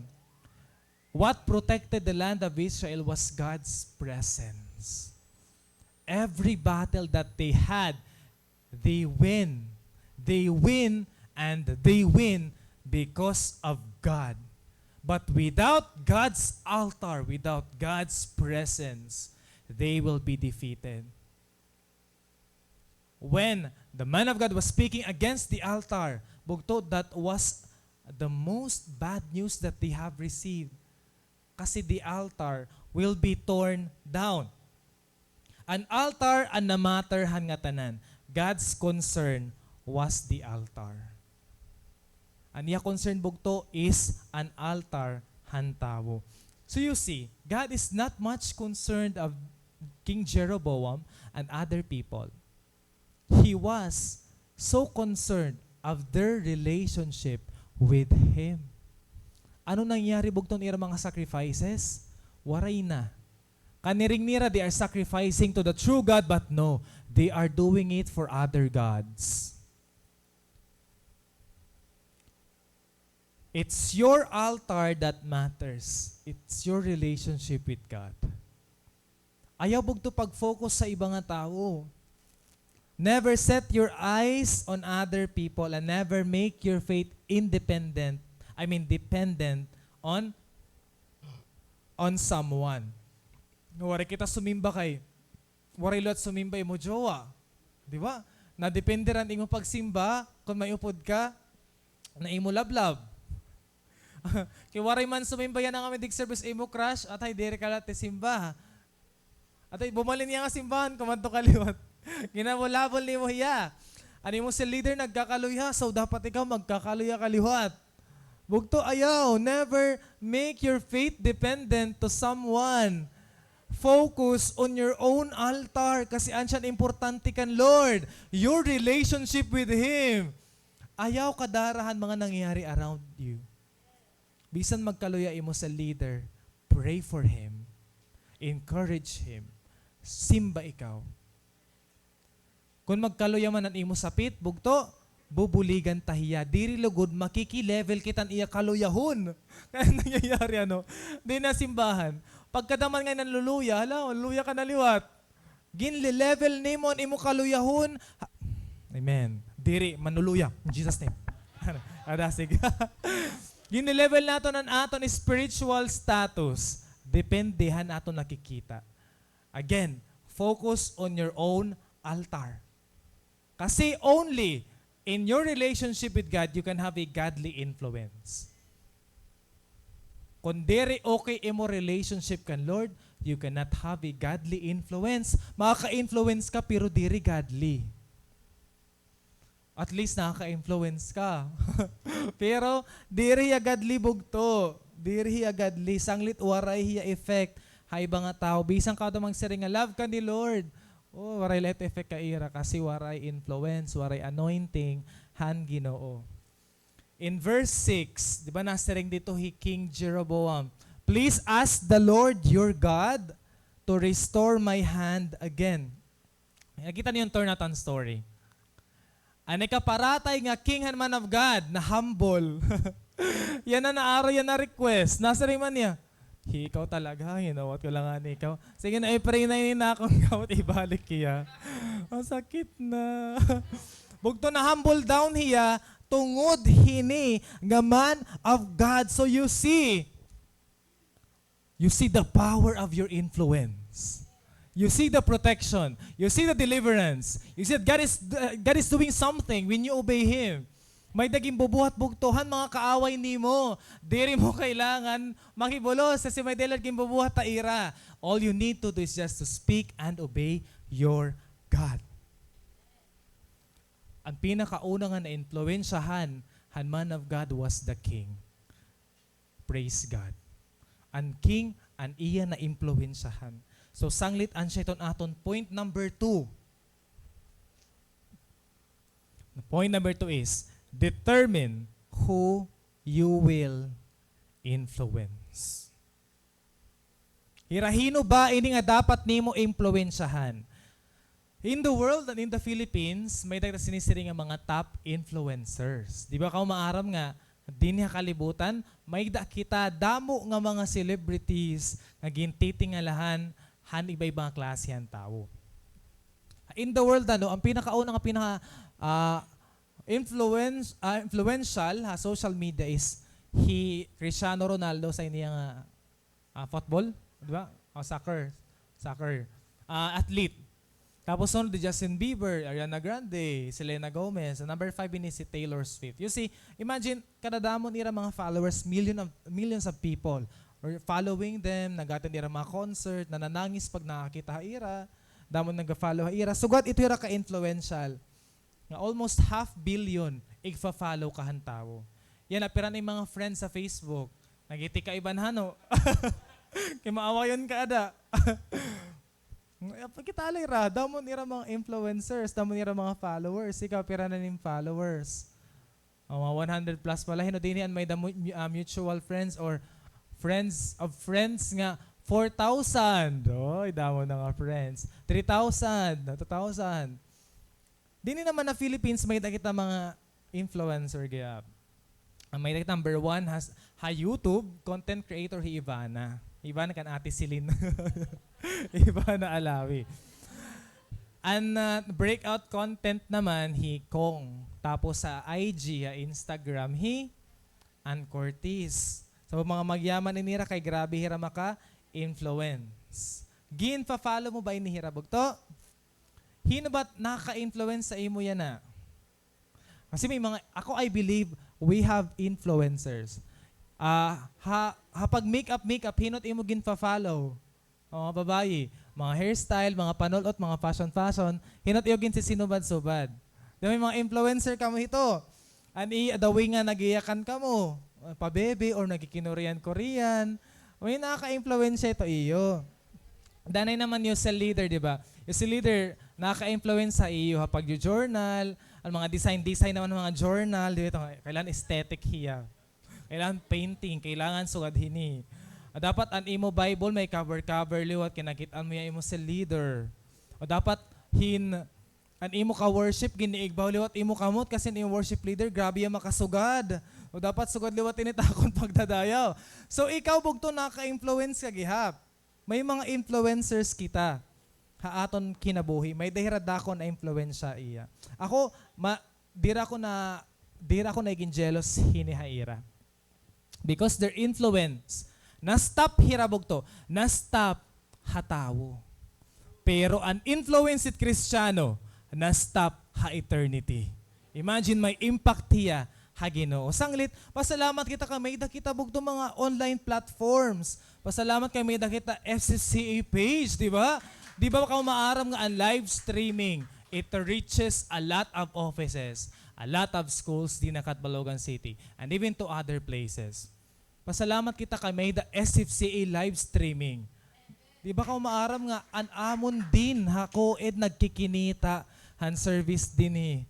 What protected the land of Israel was God's presence. Every battle that they had, they win. They win and they win because of God. But without God's altar, without God's presence, they will be defeated. When the man of God was speaking against the altar, bugto, that was the most bad news that they have received. Kasi the altar will be torn down. An altar an namatter han ngatanan. God's concern was the altar. An iya concern bugto is an altar han tawo. So you see, God is not much concerned of King Jeroboam and other people. He was so concerned of their relationship with Him. Ano nangyari bugto han ira mga sacrifices? Waray na. Kaniring nira, they are sacrificing to the true God, but no, they are doing it for other gods. It's your altar that matters. It's your relationship with God. Ayaw bugto pag-focus sa iba nga tawo. Never set your eyes on other people and never make your faith independent, I mean, dependent on, on someone. Waray kita sumimba kay waray liwat sumimba imo jowa. Di ba? Nadepende ra an imo pagsimba kon may upod ka na imo lablab. Kay waray man sumimba yana nga may dig-serve sa imo crush, atay diri ka la tisimba. Atay bumalin hiya nga simbahan, kumadto ka liwat. Ginabulabol nimo hiya. An imo cell leader nagkakaluya, so dapat ikaw magkakaluya ka liwat. Bugto, ayaw. Never make your faith dependent to someone. Focus on your own altar, kasi an siya an importante kan Lord. Your relationship with Him. Ayaw kadara han mga nangyayari around you. Bisan magkaluya imo cell leader, pray for him. Encourage him. Simba ikaw. Kon magkaluya man an imo sapit, bugto, bubuligan ta hiya. Diri lugod, makiki-level kita han iya kaluyahon. Kay nangyayari, ano, diri na simbahan. Pagkadara man ngay-an nanluluya, hala, manluya ka na liwat. Ginle-level nimo an imo kaluyahon. Ha-, amen. Diri, manluluya. In Jesus' name. Adasig. Ginle-level naton an aton spiritual status. Depende han aton nakikita. Again, focus on your own altar. Kasi only in your relationship with God, you can have a godly influence. Kon diri okay imo relationship kan Lord, you cannot have a godly influence. Makaka-influence ka, pero diri godly. At least nakaka-influence ka. Pero diri hiya godly, bugto. Diri hiya godly. Sanglit waray hiya effect ha iba nga tawo. Bisan kaw daw magsiring nga love ka ni Lord, o, waray la it effect ha ira kasi waray influence, waray anointing han Ginoo. In verse six, di ba nasiring didto hi King Jeroboam, "Please ask the Lord your God to restore my hand again." Nakita niyo an turn out han story. An ikaparatay nga king han man of God, na-humble. Yana naaro yana request. Nasiring man niya, "Hi, ikaw talaga, ginawat ko la ngani ikaw. Sige na, i-pray na ini nakon gawat, ibalik hiya." Masakit na. Bugto, na-humble down hiya tungod hini nga man of God. So you see, you see the power of your influence. You see the protection. You see the deliverance. You see that God is, uh, God is doing something when you obey Him. May-ada ginbubuhat bugto han mga kaaway nimo. Diri mo kailangan makibulos kasi may-ada la ginbubuhat ha ira. All you need to do is just to speak and obey your God. An pinakauna nga naimpluwensyahan han man of God was the king. Praise God. An king an iya naimpluwensyahan. So, sanglit an siya iton aton point number two. Point number two is, determine who you will influence. Hira, hin-o ba ini nga dapat nimo impluwensyahan? In the world and in the Philippines, may-ada kita sinisiring nga mga top influencers. Di ba kaw maaram nga dinhi ha kalibutan, may-ada kita damo nga mga celebrities nga gintitingalahan han iba-iba nga klase han tawo. In the world, ano, an pinakauna nga pinaka, ah, influence, ah, influential ha social media is hi Cristiano Ronaldo sa iya nga, ah, football, di ba? O, soccer. Soccer. Ah, athlete. Tapos sunod, hi Justin Bieber, Ariana Grande, Selena Gomez. An number five ini si Taylor Swift. You see, imagine, kadadamo nira mga followers, million of, millions of people are following them, nag-attend ira mga concert, nananangis pag nakakita ha ira, damo naga-follow ha ira. Sugad ito ira ka-influential. Nga almost half billion igfa-follow ka han tawo. Yana, pira na im mga friends sa Facebook? Nagiti ka iban hano. Kay maawayon ka ada. Kita la ira, damo nira mga influencers, damo nira mga followers. Ikaw, pira na nim followers? O, mga one hundred plus pala. Hin-o dinhi an may-ada mu-, mu-, ah, mutual friends or friends of friends nga four thousand? Oy, damo na nga friends. Three thousand, two thousand. Dinhi naman ha Philippines, may-ada kita mga influencer gihap. An may-ada kita number one ha, ha YouTube, content creator hi Ivana. Ivana kan Ate Celine. Ivana Alawi. An, ah, breakout content naman hi Kong. Tapos ha I G, ha Instagram, hi Ann Curtis. So, mga magyaman ini ira kay grabe hira maka-influence. Ginfa-follow mo ba ini hira, bugto? Hin-o ba nakaka-influence sa imo yana? Kasi may mga, ako, I believe we have influencers. Ah, ha, ha pag-makeup, makeup, hin-o it imo ginfa-follow? O, mga babayi, mga hairstyle, mga panul-ot, mga fashion, fashion, hin-o it iyo ginsisinubad-subad? Di ba may mga influencer kamo hito? An i-, the way nga nagiyakan kamo, ah, pa-bebe or nagkikinurian-kurian, may nakaka-influence ito iyo. Danay naman iyo cell leader, di ba? Iyo cell leader, nakaka-influence ha iyo ha pagjo-journal, an mga design-design naman, mga journal, di ba? Ito, kailangan aesthetic hiya. Kailangan painting, kailangan sugad hini. Ah, dapat an imo Bible may cover-cover liwat kay nakit-an mo hiya imo cell leader. O dapat hin-, an imo ka-worship, giniigbaw liwat imo kamot kasi an imo worship leader, grabe hiya makasugad. O dapat sugad liwat ini it akon pagdadayaw. So ikaw, bugto, naka-influence ka gihap. May mga influencers kita ha aton kinabuhi. May-ada hira dako na impluwensya iya. Ako, ma-, diri ako na, diri ako nagin jealous hini ha ira. Because their influence, na-stop hira, bugto, na-stop ha tawo. Pero an influence it Kristiyano, na-stop ha eternity. Imagine, may impact hiya ha Ginoo. Sanglit, pasalamat kita kay may-ada kita, bugto, mga online platforms. Pasalamat kay may-ada kita F C C A page, di ba? Di ba kaw maaram nga an live streaming, it reaches a lot of offices, a lot of schools dinhi ha Catbalogan City, and even to other places. Pasalamat kita kay may-ada S F C A live streaming. Di ba kaw maaram nga an amon din ha co-ed nagkikinita han service dinhi?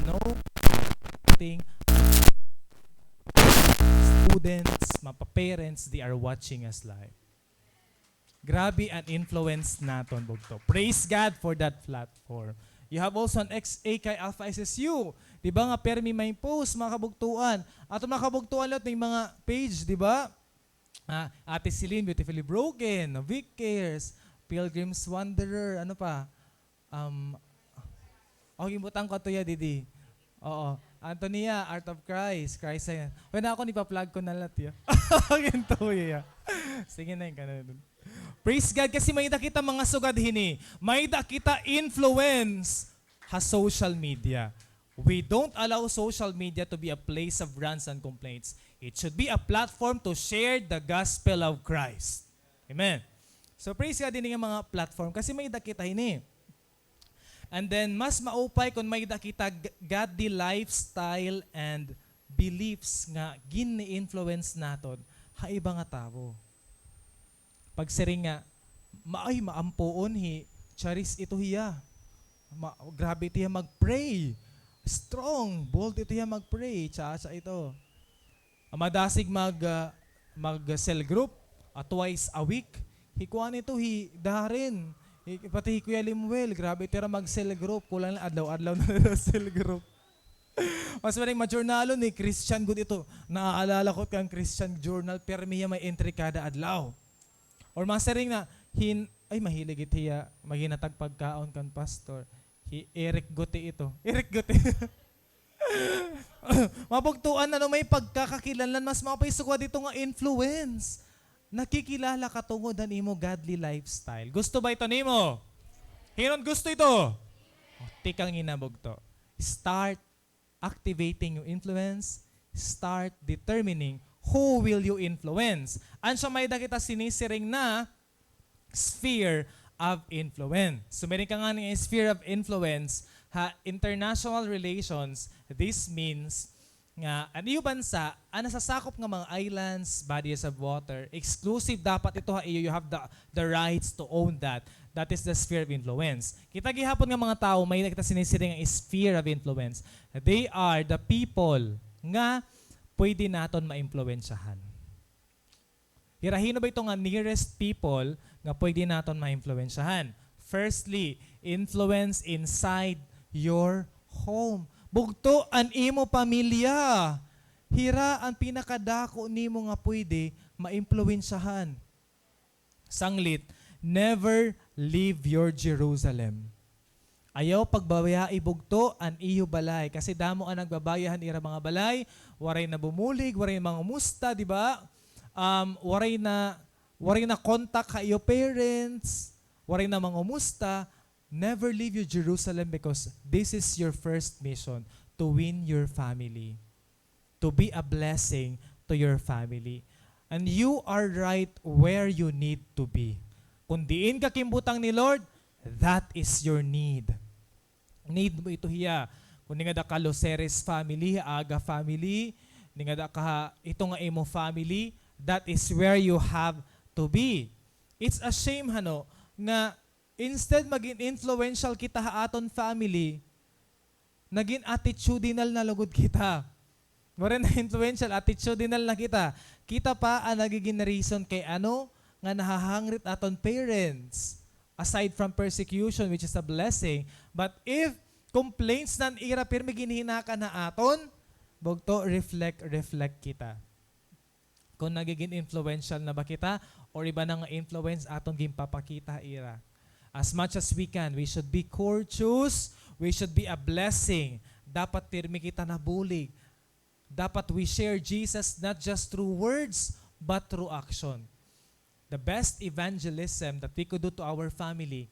No, thing, students, mga pa-parents, they are watching us live. Grabe an influence naton, bugto. Praise God for that platform. You have also an X A kay Alpha S S U. Di ba nga, permi may post, mga kabugtuan. Aton mga kabugtuan liwat ning mga page, di ba? Ah, Ate Celine, Beautifully Broken, Vic Cares, Pilgrim's Wanderer, ano pa? Um, o, ginbutang ko ato ya, didi. Oo. Antonia, Art of Christ, Christ Science. Pwede ako, ipa-plug ko na lahat ya. Gintuya ya. Sige na, ikaw na dun. Praise God, kasi may-ada kita mga sugad hini. May-ada kita influence ha social media. We don't allow social media to be a place of rants and complaints. It should be a platform to share the gospel of Christ. Amen. So praise God, ini nga mga platform kasi may-ada kita hini. And then, mas maupay kon may-ada kita g-, godly lifestyle and beliefs nga gin-influence naton ha iba nga tawo. Pagsiring nga, ma-, ay, maampoon hi Charis ito hiya. Ma-, grabe ito hiya mag-pray. Strong, bold ito hiya mag-pray. Cha-cha ito. Madasig mag, ah, mag cell group, ah, twice a week. Hi kuan ito, hi Darren. Hi, pati hi Kuya Lemuel, grabe ito hira mag cell group. Kulang la adlaw-adlaw na la cell group. Mas maling ma-journalon ni Christian gud ito. Naaalala ko kan Christian journal, pirmi hiya may entry kada adlaw. Or masiring na, hin-, ay, mahilig ito hiya maghinatag pagkaon kan pastor. Hi Eric Guti ito. Eric Guti. Mabugtoan, ano, may pagkakakilanlan, mas maupay sugad ito nga influence. Nakikilala ka tungod han imo godly lifestyle. Gusto ba ito nimo? Hin-o an gusto ito? O, tikang ina bugto. Start activating your influence. Start determining who will you influence. An siya may-ada kita sinisiring na sphere of influence. So, meron ka nga nga sphere of influence, ha, international relations, this means nga, an iyo bansa, an nasasakop nga mga islands, bodies of water, exclusive dapat ito ha iyo, you have the, the rights to own that. That is the sphere of influence. Kita gihapon nga mga tawo, may kita sinisiring nga sphere of influence. They are the people nga pwede naton maimpluwensyahan. Hira, hin-o ba ito nga nearest people nga pwede naton maimpluwensyahan? Firstly, influence inside your home. Bugto, an imo pamilya. Hira an pinakadako nimo nga pwede maimpluwensyahan. Sanglit, never leave your Jerusalem. Ayaw pagbayai bugto an iyo balay, kasi damo an nagbabaye han ira mga balay, waray na bumulig, waray na mangumusta, di ba? Um, waray na, waray na contact ha iyo parents, waray na mangumusta. Never leave your Jerusalem, because this is your first mission, to win your family, to be a blessing to your family. And you are right where you need to be. Kon diin ka ginbutang ni Lord, that is your need. Need mo ito hiya. Kon ningada ka Luceres family, Aga family, ningada ka ito nga imo family, that is where you have to be. It's a shame, hano, nga instead magin influential kita ha aton family, nagin attitudinal na lugod kita. Waray na influential, attitudinal na kita. Kita pa an nagigin reason kay ano nga nahahangrit aton parents. Aside from persecution, which is a blessing, but if complaints na an ira pirmi ginhinakan ha aton, bugto, reflect, reflect kita. Kon nagigin influential na ba kita or iba na nga influence aton ginpapakita ha ira. As much as we can, we should be courteous, we should be a blessing. Dapat pirmi kita nabulig. Dapat we share Jesus not just through words, but through action. The best evangelism that we could do to our family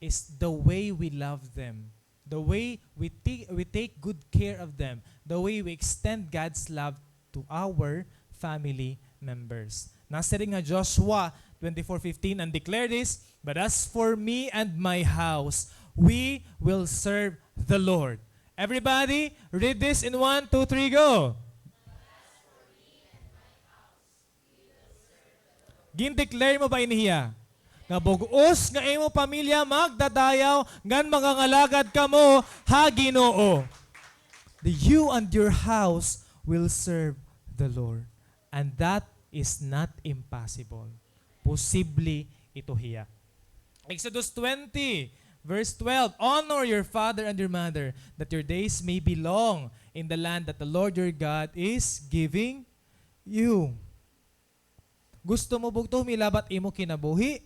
is the way we love them, the way we, ti- we take good care of them, the way we extend God's love to our family members. Nasiring ha Joshua twenty-four fifteen, and declare this, "But as for me and my house, we will serve the Lord." Everybody, read this in one, two, three, go. Gin-declare mo ba ini hiya? Nga bug-os nga imo pamilya magdadayaw ngan mangangalagad kamo ha Ginoo. The, you and your house will serve the Lord. And that is not impossible. Posible ito hiya. Exodus twenty, verse twelve, "Honor your father and your mother, that your days may be long in the land that the Lord your God is giving you." Gusto mo bugto, milabat imo kinabuhi?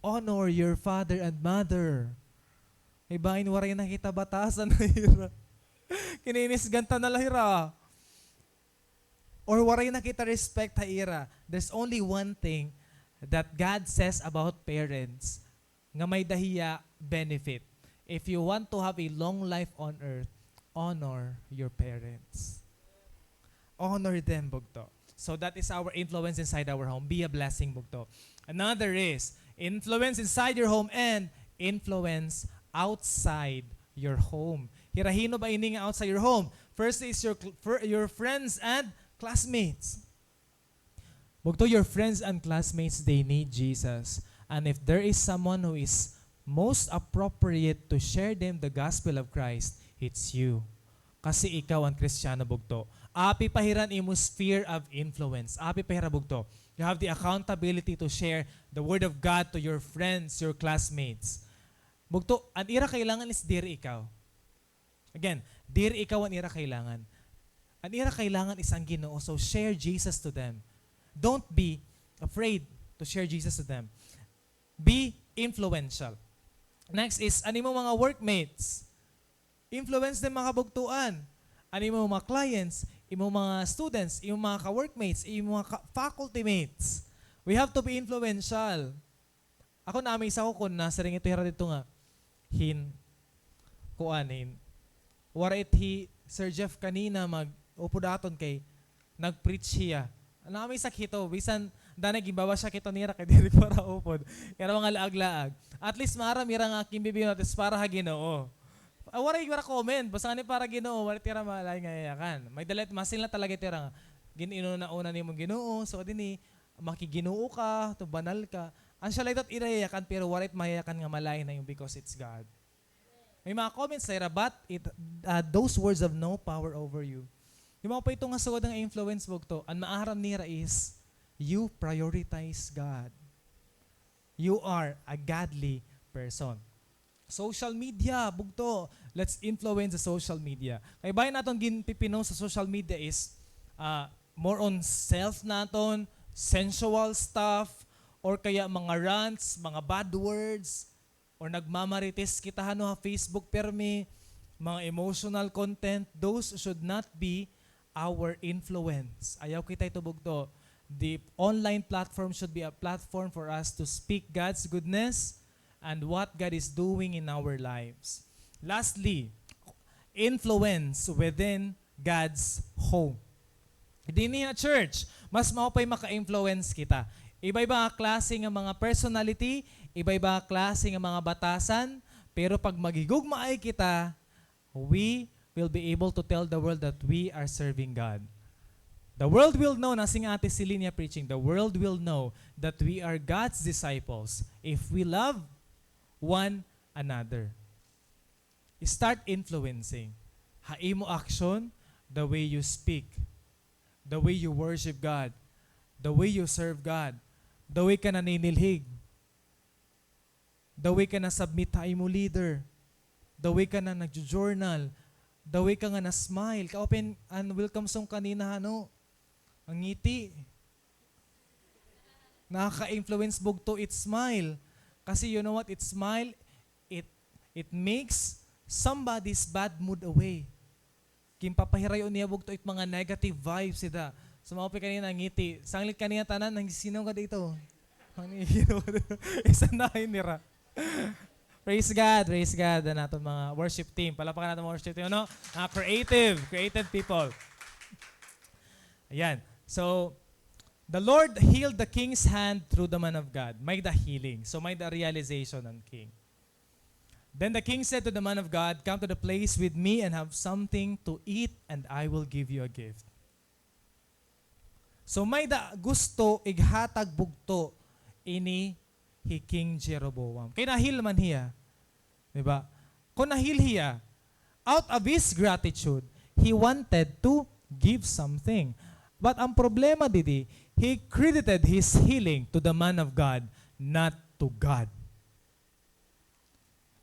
Honor your father and mother. Kay bangin waray na kita batasan ha ira. Kininisgan ta na la hira. Or waray na kita respect ha ira. There's only one thing that God says about parents nga may-ada hiya benefit. If you want to have a long life on earth, honor your parents. Honor them, bugto. So that is our influence inside our home. Be a blessing, bugto. Another is influence inside your home and influence outside your home. Hira hin-o ba ini nga outside your home? First is your cl-, fir-, your friends and classmates. Bugto, your friends and classmates, they need Jesus. And if there is someone who is most appropriate to share them the gospel of Christ, it's you. Kasi ikaw an Kristiyano, bugto. Api pa hira an imo sphere of influence. Api pa hira, bugto. You have the accountability to share the word of God to your friends, your classmates. Bugto, an ira kailangan is diri ikaw. Again, diri ikaw an ira kailangan. An ira kailangan is an Ginoo. So share Jesus to them. Don't be afraid to share Jesus to them. Be influential. Next is an imo mga workmates. Influence them, mga kabugtoan. An imo mga clients, imo mga students, imo mga ka-workmates, imo mga ka-, faculty mates. We have to be influential. Ako, na-amaze ako kon nasiring ito hira didto nga, hin, kuan, hin, waray it hi Sir Jeff kanina mag-upod aton kay nag-preach hiya. Na-amaze ak hito, bisan danay ginbabash ak hito nira kay diri ko para upod. Kay mga laag-laag. At least maaram hira nga an ginbibinuhat is para ha Ginoo. Ah, waray, waray comment. Basta ngani para Ginoo, waray it hira malain nga yayakan. May-ada la it, masin la talaga it hira nga gin-inuna-una nimo an Ginoo. So, dinhi, makiginoo ka, to banal ka. An siya la ito it ira yayakan, pero waray it mayayakan nga malain ha imo because it's God. May mga comments la hira, but it, uh, those words have no power over you. Di ba, mao pa ito nga sugad nga influence, bugto. An maaram nira is, you prioritize God. You are a godly person. Social media, bugto. Let's influence the social media. Kay bahin aton ginpipinost sa social media is, ah, more on self naton, sensual stuff, or kaya mga rants, mga bad words, or nagmamarites kita hano ha Facebook permi, mga emotional content, those should not be our influence. Ayaw kita ito, bugto. The online platform should be a platform for us to speak God's goodness and what God is doing in our lives. Lastly, influence within God's home. Dinhi ha church, mas maupay maka-influence kita. Iba-iba nga klase nga mga personality, iba-iba nga klase nga mga batasan, pero pag maghigugmaay kita, we will be able to tell the world that we are serving God. The world will know, nasiring Ate Celine niya preaching, the world will know that we are God's disciples if we love one another. Start influencing. Ha imo action, the way you speak, the way you worship God, the way you serve God, the way ka naninilhig, the way ka na-submit ha imo leader, the way ka na nagjo-journal, the way ka nga na-smile. Ka-open an welcome song kanina, hano? An ngiti. Nakaka-influence bugto it smile. Kasi you know what? It smile, it, it makes somebody's bad mood away. Ginpapahirayo niya bugto it mga negative vibes ita. So, maupay kanina an ngiti. Sanglit kanina tanan, nagsisigaw ka dito. Isa na nira. Praise God, praise God. An aton mga worship team. Palakpakan naton mga worship team, ano? Ah, creative, creative people. Ayan. So, the Lord healed the king's hand through the man of God. May-ada healing. So, may-ada realization an king. Then the king said to the man of God, "Come to the place with me and have something to eat, and I will give you a gift." So, may-ada gusto ighatag bugto ini hi King Jeroboam. Kay na-heal man hiya. Di ba? Kon na-heal hiya, out of his gratitude, he wanted to give something. But ang problema didi, he credited his healing to the man of God, not to God.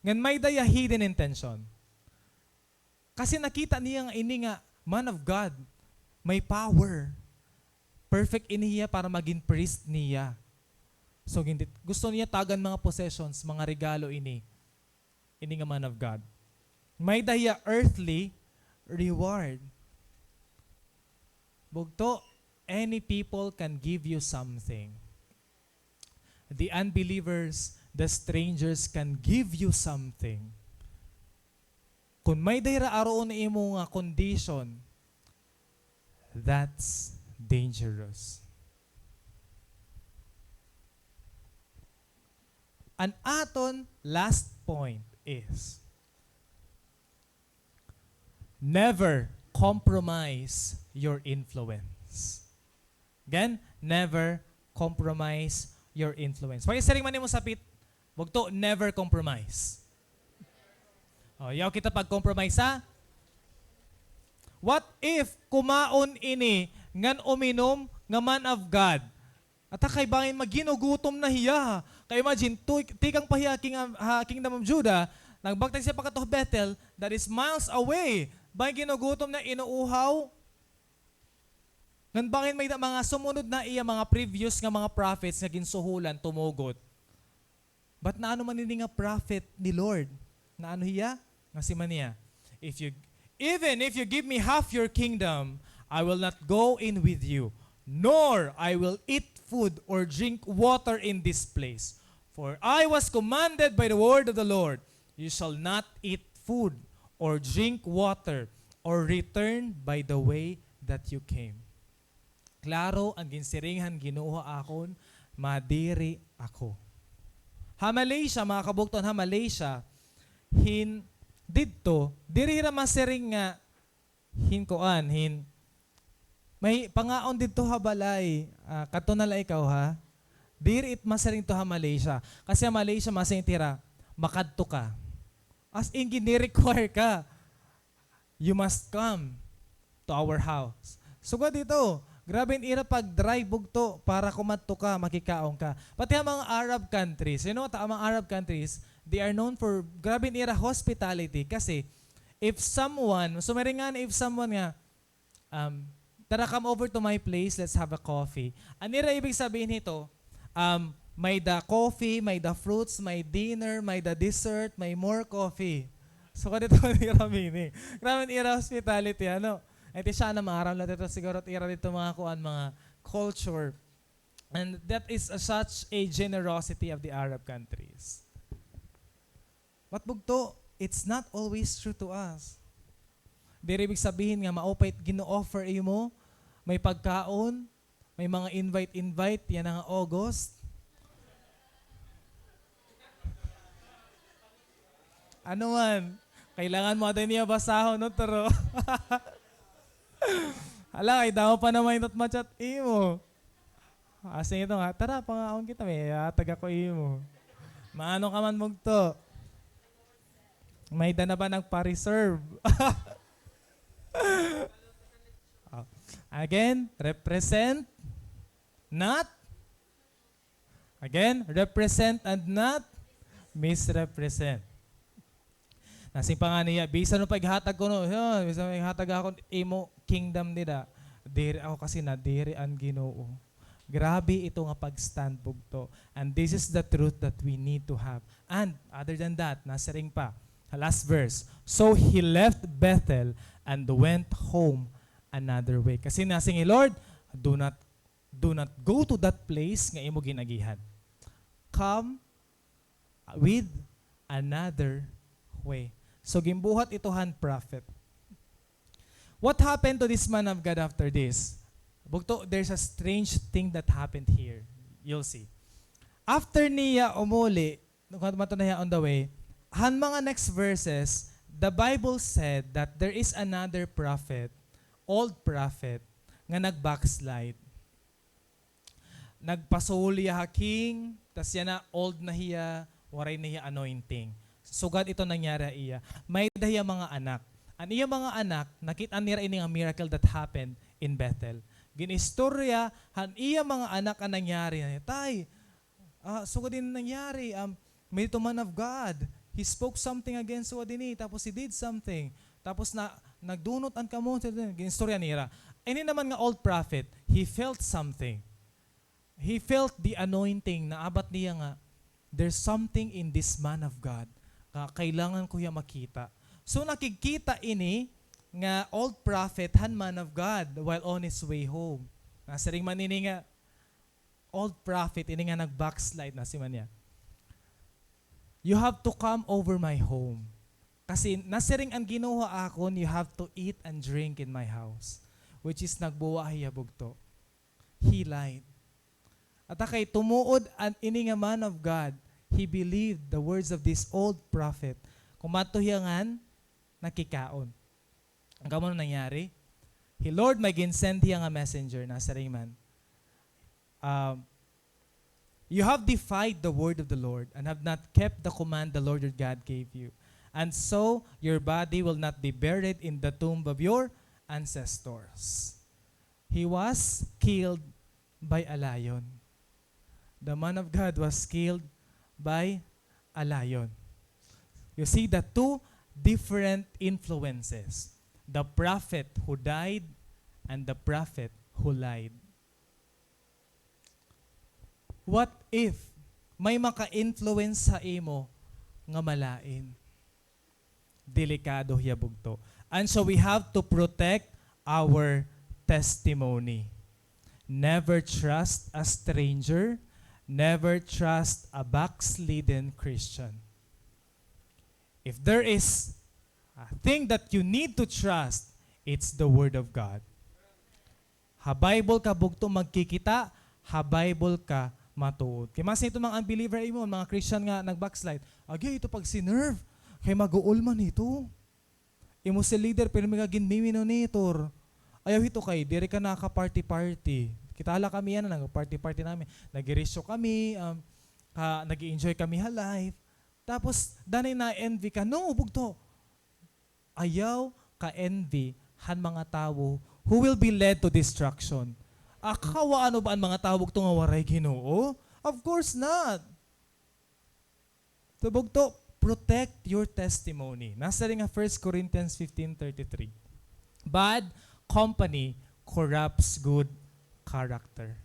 Ngan may-ada hiya hidden intention. Kasi nakita niya nga ini nga man of God, may power. Perfect ini hiya para magin priest niya. So, hindi, gusto niya tagan mga possessions, mga regalo ini. Ini nga man of God. May-ada hiya earthly reward. Bugto, any people can give you something. the unbelievers, the strangers can give you something. Kon may-ada hira aroon imo nga condition, that's dangerous. An aton last point is, never compromise your influence. Again, never compromise your influence. Pakisiring man nimo sapit, bugto, never compromise. O, ayaw kita pag-compromise, ha? What if kumaon ini ngan uminom nga man of God? Ata kay bangin maginugutom na hiya. Kay imagine, tu-, tikang pa hiya king-, ha Kingdom of Judah, nagbagtay siya pakadto ha Bethel, that is miles away. Bangin ginugutom na, inuuhaw. Ngan bangin may-ada mga sumunod na iya mga previous nga mga prophets nga ginsuhulan, tumugot. But naano man ini nga prophet ni Lord? Naano hiya? Nasiring man niya, "If you, even if you give me half your kingdom, I will not go in with you, nor I will eat food or drink water in this place. For I was commanded by the word of the Lord, you shall not eat food or drink water or return by the way that you came." Klaro an ginsiring han Ginoo ha akon, madiri ako. Ha Malaysia, mga kabugtoan, ha Malaysia, hin-, didto, diri hira masiring nga hin kuan, hin-, may pangaon didto ha balay, ah, kadto na la ikaw, ha? Diri it masiring to ha Malaysia. Kasi ha Malaysia, masiring it hira, makadto ka. As in, gini-require ka. You must come to our house. Sugad hito, grabe an ira pag-drive bugto para kumadto ka, makikaon ka. Pati ha mga Arab countries, you know, ta-, mga Arab countries, they are known for, grabe an ira hospitality. Kasi, if someone, sumiring ngani if someone nga, um, "Tara, come over to my place, let's have a coffee." An ira ibig sabihin hito, um, may-da coffee, may-da fruits, may dinner, may-da dessert, may more coffee. So, kadto an ira meaning. Grabe an ira hospitality, ano? Ay, ti siya na maaram la didto siguro, it ira didto mga kuan, mga culture. And that is a, such a generosity of the Arab countries. But bugto, it's not always true to us. Diri ibig sabihin nga maupay it gin-o-offer imo, may pagkaon, may mga invite-invite, yana nga August. Ano man, kailangan mo din niya basahon, no, turo. Hala, kay damo pa naman it ma-chat imo. Asing ito nga, "Tara, pangaon kita, may ihatag ako imo." Maano ka man, bugto? May-da na ba nagpa-reserve? Oh. Again, represent, not Again, represent and not misrepresent. Nasiring pa ngani hiya, "Bisan pa ighatag kuno, ha, bisan pa ighatag ako imo kingdom dida, diri ako, kasi nadiri an Ginoo." Grabe ito nga pag-stand, bugto. And this is the truth that we need to have. And other than that, nasiring pa, last verse, "So he left Bethel and went home another way." Kasi nasiring hi Lord, "Do not Do not go to that place nga imo gin-agihan. Come with another way." So, ginbuhat ito han prophet. What happened to this man of God after this? Bugto, there's a strange thing that happened here. You'll see. After niya umuli, Nung madto na hiya on the way, han mga next verses, the Bible said that there is another prophet, old prophet, nga nag-backslide. Nagpasuhol hiya ha king, tas yana old na hiya, waray na hiya anointing. Sugad ito nangyari ha iya. May-da hiya mga anak. An iya mga anak, nakit-an nira ini nga miracle that happened in Bethel. Gin-istorya han iya mga anak an nangyari. Tay, Ah, sugad ini nangyari, um, may didto man of God. He spoke something against sugad ini, tapos he did something. Tapos na, nagdunot an kamo, gin-istorya nira. Ini naman nga old prophet, he felt something. He felt the anointing, naabat niya nga, "There's something in this man of God. Nga kailangan ko hiya makita." So, nakigkita ini nga old prophet han man of God while on his way home. Nasiring man ini nga, old prophet, ini nga nag-backslide na si Mania. "You have to come over my home. Kasi nasiring an Ginoo ha akon, you have to eat and drink in my house." Which is nagbuwa hiya bugto. He lied. At kay tumuod an ini nga man of God, he believed the words of this old prophet. Kumadto hiya ngan nakikaon. Ang kamo nangyari? Hi Lord may ginsend hiya nga messenger, nasiring man, um, "You have defied the word of the Lord and have not kept the command the Lord your God gave you. And so your body will not be buried in the tomb of your ancestors." He was killed by a lion. The man of God was killed by a lion. You see the two different influences. The prophet who died and the prophet who lied. What if may maka-influence ha imo nga malain? Delikado hiya bugto. And so we have to protect our testimony. Never trust a stranger. Never trust a backslidden Christian. If there is a thing that you need to trust, it's the Word of God. Ha Bible ka bugto magkikita, ha Bible ka matuod. Kay mas nito mga unbeliever imo, mga Christian nga nag-backslide. Agi, ito pag-sinerve, kay maguol man ito. Imo si leader, pero may ginmiminitor. Ayaw hito kay, diri ka naka-party-party. Kita la kami yan, nag-party-party namin. Nag-irisyo kami, um, ka, nag-i-enjoy kami ha life. Tapos, danay na-envy ka. No, bugto. Ayaw ka-envy han mga tawo who will be led to destruction. Akawa ano ba an mga tawo bugto nga waray Ginoo? Of course not. So, bugto, protect your testimony. Nasiring ha First Corinthians fifteen thirty-three, "Bad company corrupts good character."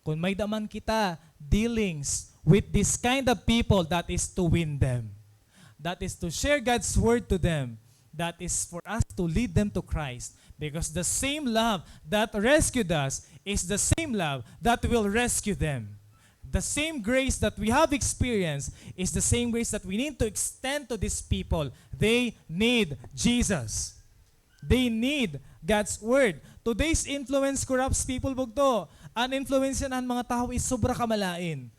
Kon may-ada man kita dealings with this kind of people, that is to win them. That is to share God's word to them. That is for us to lead them to Christ. Because the same love that rescued us is the same love that will rescue them. The same grace that we have experienced is the same grace that we need to extend to these people. They need Jesus. They need God's word. Today's influence corrupts people, bugto. An influence han mga tawo is sobra ka malain.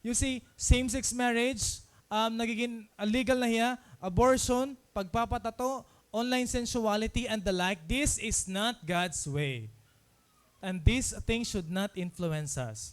You see, same-sex marriage, um, nagiging, uh, legal na hiya, abortion, pagpapatato, online sensuality, and the like. This is not God's way. And these things should not influence us.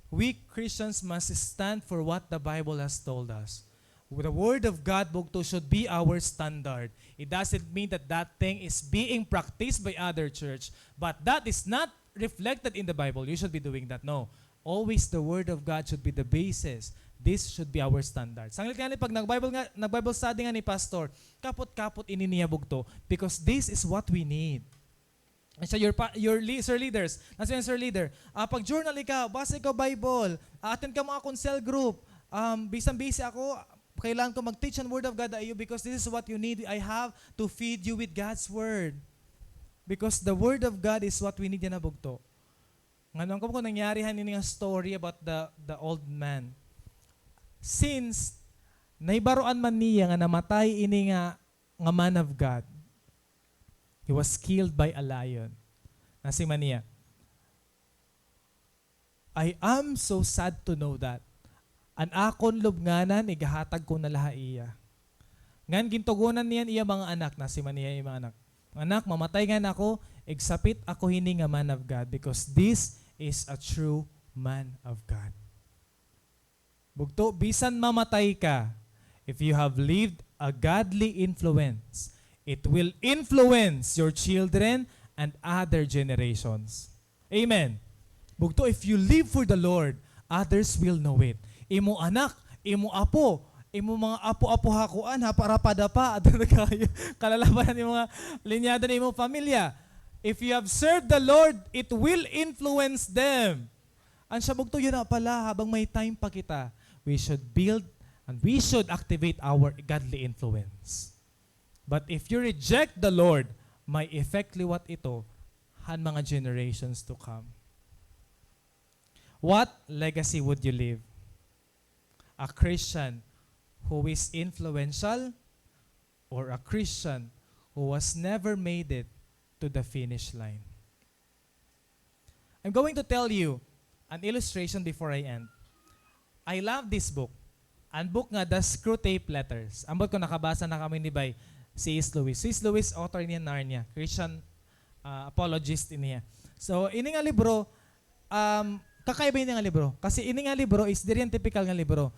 We Christians must stand for what the Bible has told us. The Word of God, bugto, should be our standard. It doesn't mean that that thing is being practiced by other church, but that is not reflected in the Bible. You should be doing that. No. Always the Word of God should be the basis. This should be our standard. Sanglit ngani, pag nag-Bible nga, nag-Bible study ngani pastor, kapot-kapot ini niya, bugto, because this is what we need. Siya, your pa-, your le-, sir leaders. Nasiring an sir leader, ah, pag-journal ikaw, basa ikaw Bible, ah, attend ka mga counsel group. Um, bisan busy ako, kailangan ko mag-teach an Word of God ha iyo because this is what you need. I have to feed you with God's Word. Because the Word of God is what we need yana, bugto. Ngan, ano ko nangyari han ini nga story about the, the old man. Since nahibaroan man niya nga namatay ini nga, nga man of God, he was killed by a lion. Nasiring man niya, "I am so sad to know that." An akon lubnganan, igahatag ko na la ha iya. Ngan gintugonan niya an iya mga anak, nasiring man niya iya mga anak, "Anak, mamatay ngani ako, igsapit ako hini nga man of God, because this is a true man of God." Bugto, bisan mamatay ka, if you have lived a godly influence, it will influence your children and other generations. Amen. Bugto, if you live for the Lord, others will know it. Imo anak, imo apo, imo mga apo-apo ha kuan, ha parapadapa, ato na kayo, kalalabanan imo mga linyada na imo pamilya. If you have served the Lord, it will influence them. An siya bugto, yana pala, habang may time pa kita, we should build and we should activate our godly influence. But if you reject the Lord, may effect liwat ito han mga generations to come. What legacy would you leave? A Christian who is influential or a Christian who has never made it to the finish line? I'm going to tell you an illustration before I end. I love this book. An book nga, The Screwtape Letters. Ambot ko nakabasa na kamo ini by C S Lewis. C S Lewis, author niya Narnia. Christian, ah, apologist ini hiya. So, ini nga libro, um, kakaiba ini nga libro. Kasi ini nga libro is diri an typical nga libro.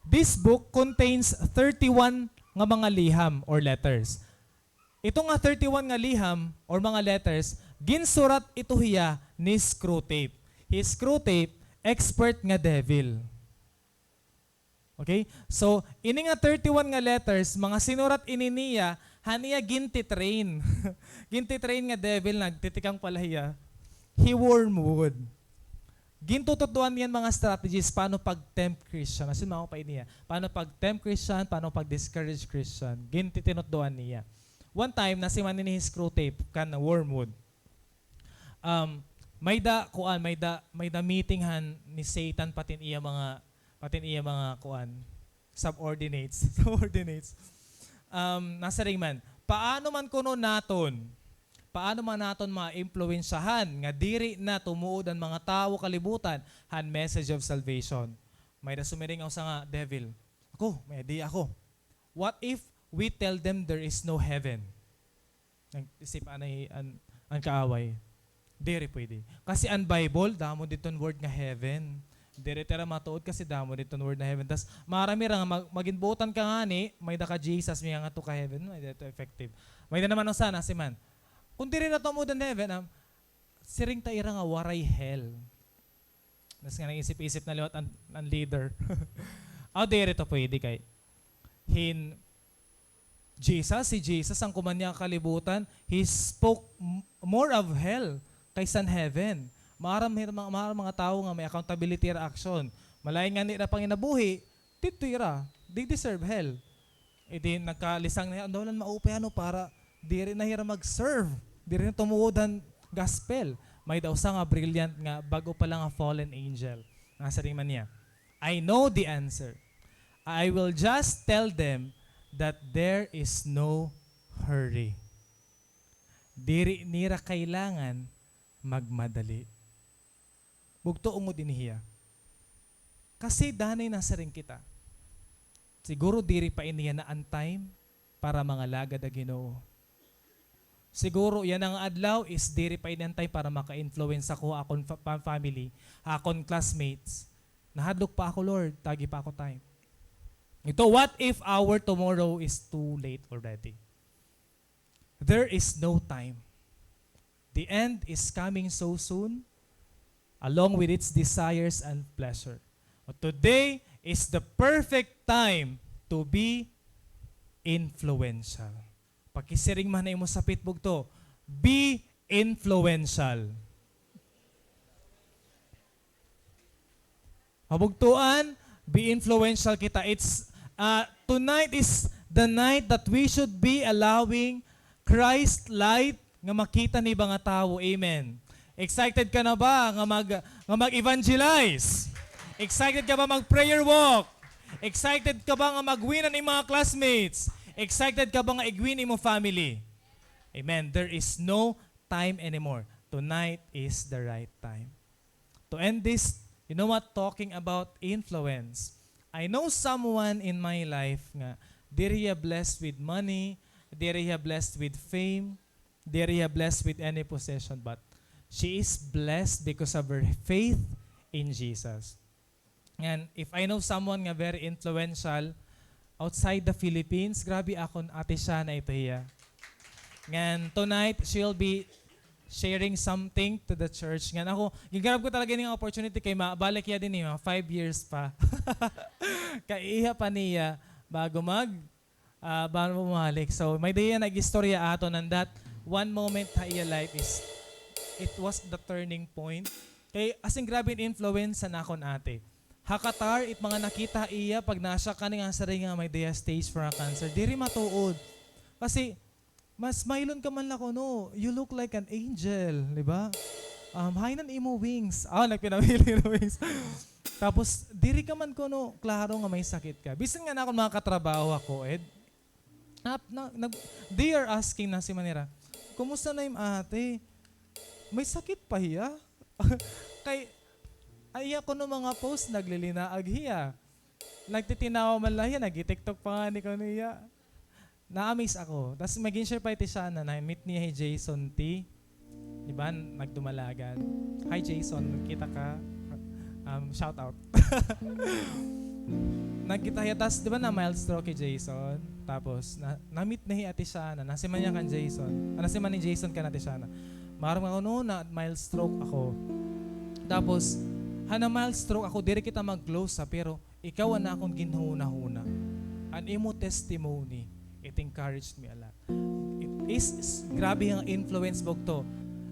This book contains thirty-one nga mga liham or letters. Ito nga thirty-one nga liham or mga letters, ginsurat ito hiya ni Screwtape. Hi Screwtape, expert nga devil. Okay? So, ini nga thirty-one nga letters, mga sinurat ini niya, han iya gintitrain. Gintitrain nga devil, nagtitikang pala hiya. Hi Wormwood. Gintututuan niya an mga strategies paano pag-tempt Christian. As in, mao pa ini hiya. Paano pag-tempt Christian, paano pag-discourage Christian. Gintitinutdoan niya. One time, nasiman ini hi Screwtape kan Wormwood. Um, may da, kuan, may da, may da meeting han ni Satan pati an iya mga, pati an iya mga kuan, subordinates, subordinates. Um, nasiring man, paano man kuno naton, paano man naton maimpluwensyahan nga diri na tumuod an mga tawo kalibutan han message of salvation? May da sumiring nga usa nga devil. Ako, may idea ako. What if we tell them there is no heaven? Nag-isip anay an, an kaaway. Diri pwede. Kasi an Bible, damo didton word nga heaven. Diri ta ira matuod kasi damo didton word nga heaven. Tas maaram ira nga mag-, magin buotan ka ngani, may da ka Jesus, may ngadto ka heaven, may da ito effective. May da naman usa, nasiman. Kung diri na tumuod an heaven, ah, siring ta ira nga waray hell. Tas nga nag-isip-isip na liwat an, an leader. Aw, diri to pwede kay hin Jesus, hi Jesus, an kuman niya kalibutan, he spoke m-, more of hell kaysa an heaven. Maaram, maaram mga tawo nga may accountability ira action. Malain nga nira panginabuhi, didto ira, they deserve hell. Idi nagkalisang na hiya, an daw lan maupay ano para diri na hira mag-serve, diri na tumuod an gospel. May da usa nga brilliant nga bag-o pa la nga fallen angel. Nasiring man niya, "I know the answer. I will just tell them that there is no hurry." Diri nira kailangan magmadali. Bugto, ungod ini hiya. Kasi danay nasiring kita. Siguro diri pa ini yana an time para mangalagad ha Ginoo. Siguro yana nga adlaw is diri pa ini an time para maka-influence ako ha akon fa-, pa-, family, ha akon classmates. Nahadlok pa ako, Lord, tagi pa ako time. Ito, what if our tomorrow is too late already? There is no time. The end is coming so soon, along with its desires and pleasure. But today is the perfect time to be influential. Pakisiring man ha imo sapit, bugto, be influential. Mabugtoan, be influential kita. It's, uh, tonight is the night that we should be allowing Christ light nga makita han iba nga tawo. Amen. Excited ka na ba nga mag-, nga mag-evangelize? Excited ka ba mag-prayer walk? Excited ka ba nga mag-win an imo mga classmates? Excited ka ba nga ig-win imo family? Amen. There is no time anymore. Tonight is the right time. To end this, you know what? Talking about influence. I know someone in my life nga diri hiya blessed with money, diri hiya blessed with fame, diri hiya blessed with any possession, but she is blessed because of her faith in Jesus. Ngan, if I know someone nga very influential outside the Philippines, grabe, akon Ate Shana ito hiya. Ngan, tonight, she'll be sharing something to the church. Ngan ako, gin-grab ko talaga ini nga opportunity kay mabalik hiya dinhi, mga five years pa. Kaiha pa niya bago mag- ah, bago bumalik. So, may-ada hiya nag-istorya aton, and that one moment ha iya life is, it was the turning point. Kay, as in, grabe an influence han akon ate. Ha Qatar, it mga nakita ha iya, pag naa siya kani nga siring nga may-ada hiya stage four nga cancer, diri matuod. Kasi, mas mailon ka man la kuno, you look like an angel, di ba? um, hain an imo wings? Ah, nagpinamili na wings. Tapos, diri ka man kuno klaro nga may sakit ka. Bisan nga na akon mga katrabaho ako, Ed, na, na, nag-, they are asking na si Manira, "Kumusta na im ate? May sakit pa hiya?" Kay, ay, iya kuno mga post, naglilinaag hiya. Nagtitinawa man la hiya, nag-TikTok pa ngani kuno hiya. Na-amaze ako. Tas magin-share pa hi Tishana na meet niya hi Jason T. Di ba? Nagdumalagan. Hi, Jason. Kita ka? Um, shout out. Nagkita hiya, tas, di ba, na mild stroke hi Jason? Tapos, na, na-meet na hi Ate Shana. Nasiman niya kan Jason. Ah, nasiman ni Jason kan Ate Shana. Maaram ako, no, na mild stroke ako. Tapos, han na mild stroke ako, diri kita mag-close, ha, pero ikaw an akon ginhunahuna. An imo testimony, it encouraged me a lot. It is, is grabe nga influence, bugto.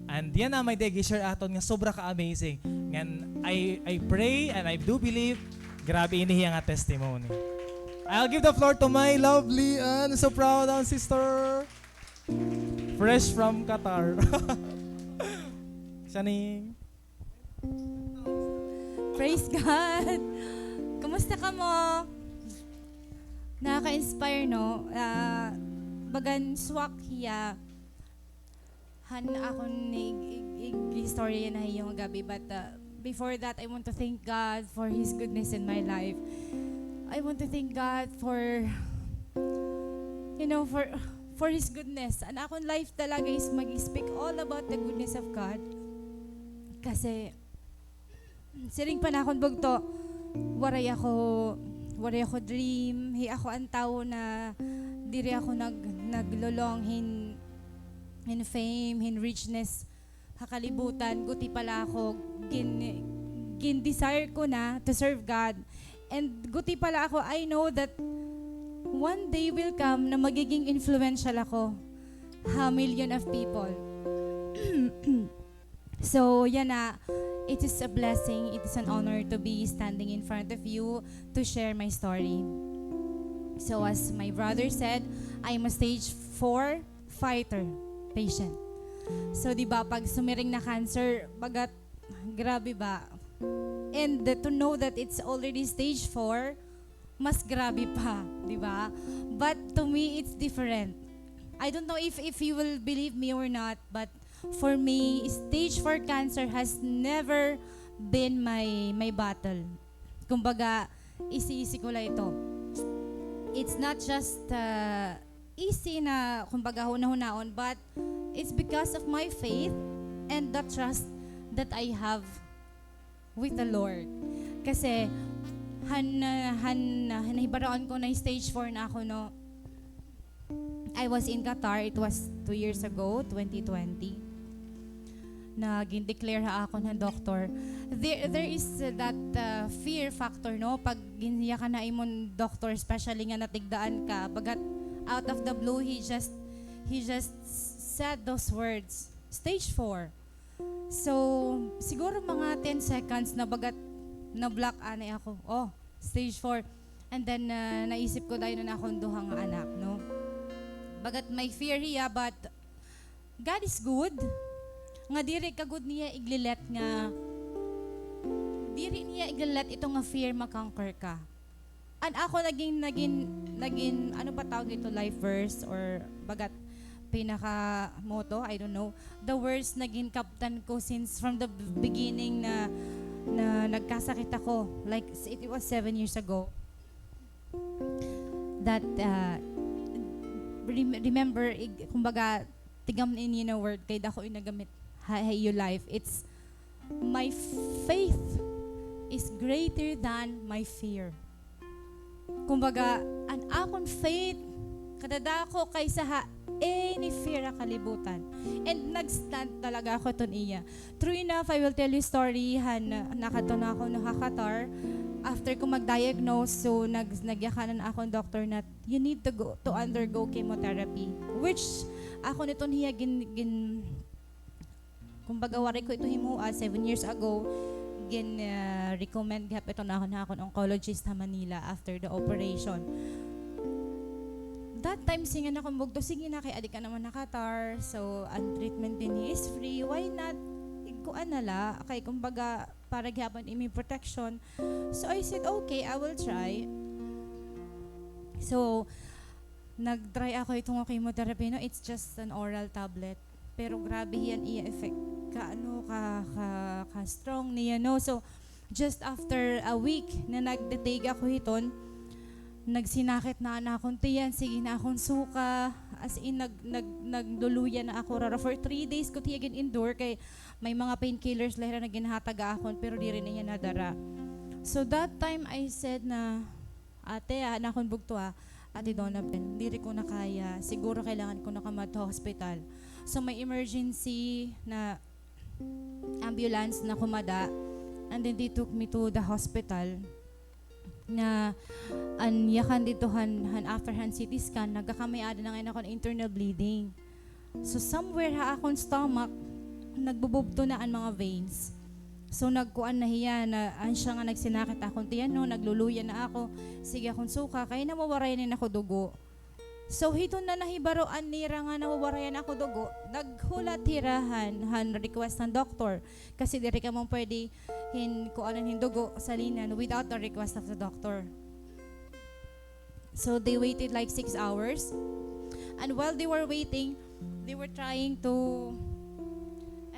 And yana, may day gi-share aton nga sobra ka amazing. Ngan, I, I pray and I do believe, grabe ini hiya nga testimony. I'll give the floor to my lovely and so proud ang sister. Fresh from Qatar. Shining. Praise God! Kumusta kamo? Nakaka-inspire, no? Ah, bagan swak hiya han akon ig-, ig-, ig-istorya na hiyo nga gab-i, but, ah, before that, I want to thank God for His goodness in my life. I want to thank God for, you know, for, for His goodness. An akon life talaga is mag-speak all about the goodness of God. Kasi, siring pa nakon bugto, waray ako, waray ako dream, hi ako an tawo na diri ako nag-, naglolong hin, hin fame, hin richness ha kalibutan, guti pa la ako, gin-, gin-desire ko na to serve God. And guti pa la ako, I know that one day will come na magiging influential ako ha million of people. So, yana, it is a blessing, it is an honor to be standing in front of you to share my story. So, as my brother said, I am a stage four fighter patient. So, di ba, pag sumiring na cancer, bagat, grabe ba? And to know that it's already stage four, mas grabe pa, di ba? But to me, it's different. I don't know if, if you will believe me or not, but for me, stage four cancer has never been my, my battle. Kumbaga, easy-easy ko la ito. It's not just, uh, easy na, kumbaga, hunahunaon, but it's because of my faith and the trust that I have with the Lord. Kasi, han, han, han nahibaraon ko na stage four na ako, no? I was in Qatar, it was two years ago, twenty twenty. Na gin-declare ha akon han doktor. There, there is that, uh, fear factor, no? Pag ginyakan ha imon doktor, especially nga natigdaan ka, bagat out of the blue, he just, he just said those words, "Stage four." So, siguro mga ten seconds na bagat na-block anay ako. Oh, stage four. And then, ah, naisip ko dayon an akon duha nga anak, no? Bagat may fear hiya, but God is good. Nga diri ka gud niya igle-let nga, diri niya igle-let ito nga fear ma-conquer ka. An ako nagin, nagin, nagin, ano ba tawag ito, life verse or bagat pinaka motto, I don't know. The words nagin kaptan ko since from the b-, beginning na, na nagkasakit ako. Like, s-, it was seven years ago. That, uh, rem-, remember, ig-, kumbaga, tigamni niyo na word kay dako yung nagamit ha, ha iyo life. It's, "My faith is greater than my fear." Kumbaga, an akon faith kadadako kaysa ha any fear ha kalibutan. And nag-stand talaga ako iton iya. True enough, I will tell you story, han, nakadto na ako no ha Qatar. After ko mag-diagnose, so nag-, nagyakan an akon doctor na, "You need to go, to undergo chemotherapy." Which, ako niton hiya gin-, gin-, Kumbaga, waray ko ito himoa, seven years ago, gin, ah, recommend gihap ito na akon, ha akon oncologist ha Manila after the operation. That time, siring an akon bugto, "Sige na, kay adi ka naman ha Qatar, so, an treatment dinhi is free, why not, ig-, kuan na la, kay kumbaga, para gihapon imi protection. So I said, "Okay, I will try." So, nag-try ako hito nga chemotherapy, no? It's just an oral tablet. Pero grabe hiya an iya effect. Ka, ano, ka, ka, ka strong niya, no? So, just after a week na nagte-take ako hiton, nagsinakit na an akon tiyan, sige na akon suka. As in, nag-, nag-, nagluluya na ako rara for three days ko hiya gin-endure kay may mga painkillers la hira nga ginhatag ha akon, pero diri na hiya nadara. So that time I said na, "Ate, ah," an akon bugto, ah, "Ate Donabel, diri ko na kaya. Siguro kailangan ko na kamadto ha hospital." So may emergency na ambulance na kumada, and then they took me to the hospital nga an yakan didto han, han after han C T scan, nagkakamay-ada na ngay-an ako hin internal bleeding. So somewhere ha akon stomach, nagbubugto na an mga veins. So nagkuan na hiya, na, an siya nga nagsinakit akon tiyan, no, nagluluya na ako, sige akon suka, kay nawawarayan na ako dugo. So, hiton na nahibaroan nira nga nawawarayan ako dugo, naghulat hira han, han request han doktor. Kasi diri kamo pwede hin kuanan hin dugo, salinan without the request of the doctor. So, they waited like six hours. And while they were waiting, they were trying to,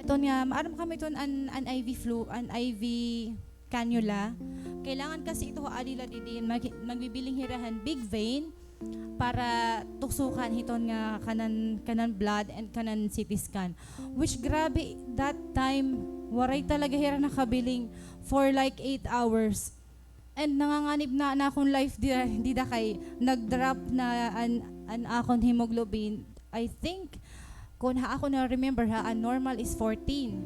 eto nga, maaram kamo iton an, an I V flu, an I V cannula. Kailangan kasi ito ha adila didi, mag-, magbibiling hira han big vein para tusukan hiton nga kanan, kanan blood and kanan C T scan. Which grabe, that time, waray talaga hira nakabiling for like eight hours. And nanganganib na an akon life dida, dida kay nag-drop na an, an akon hemoglobin. I think, kon ha ako na-remember ha, an normal is fourteen.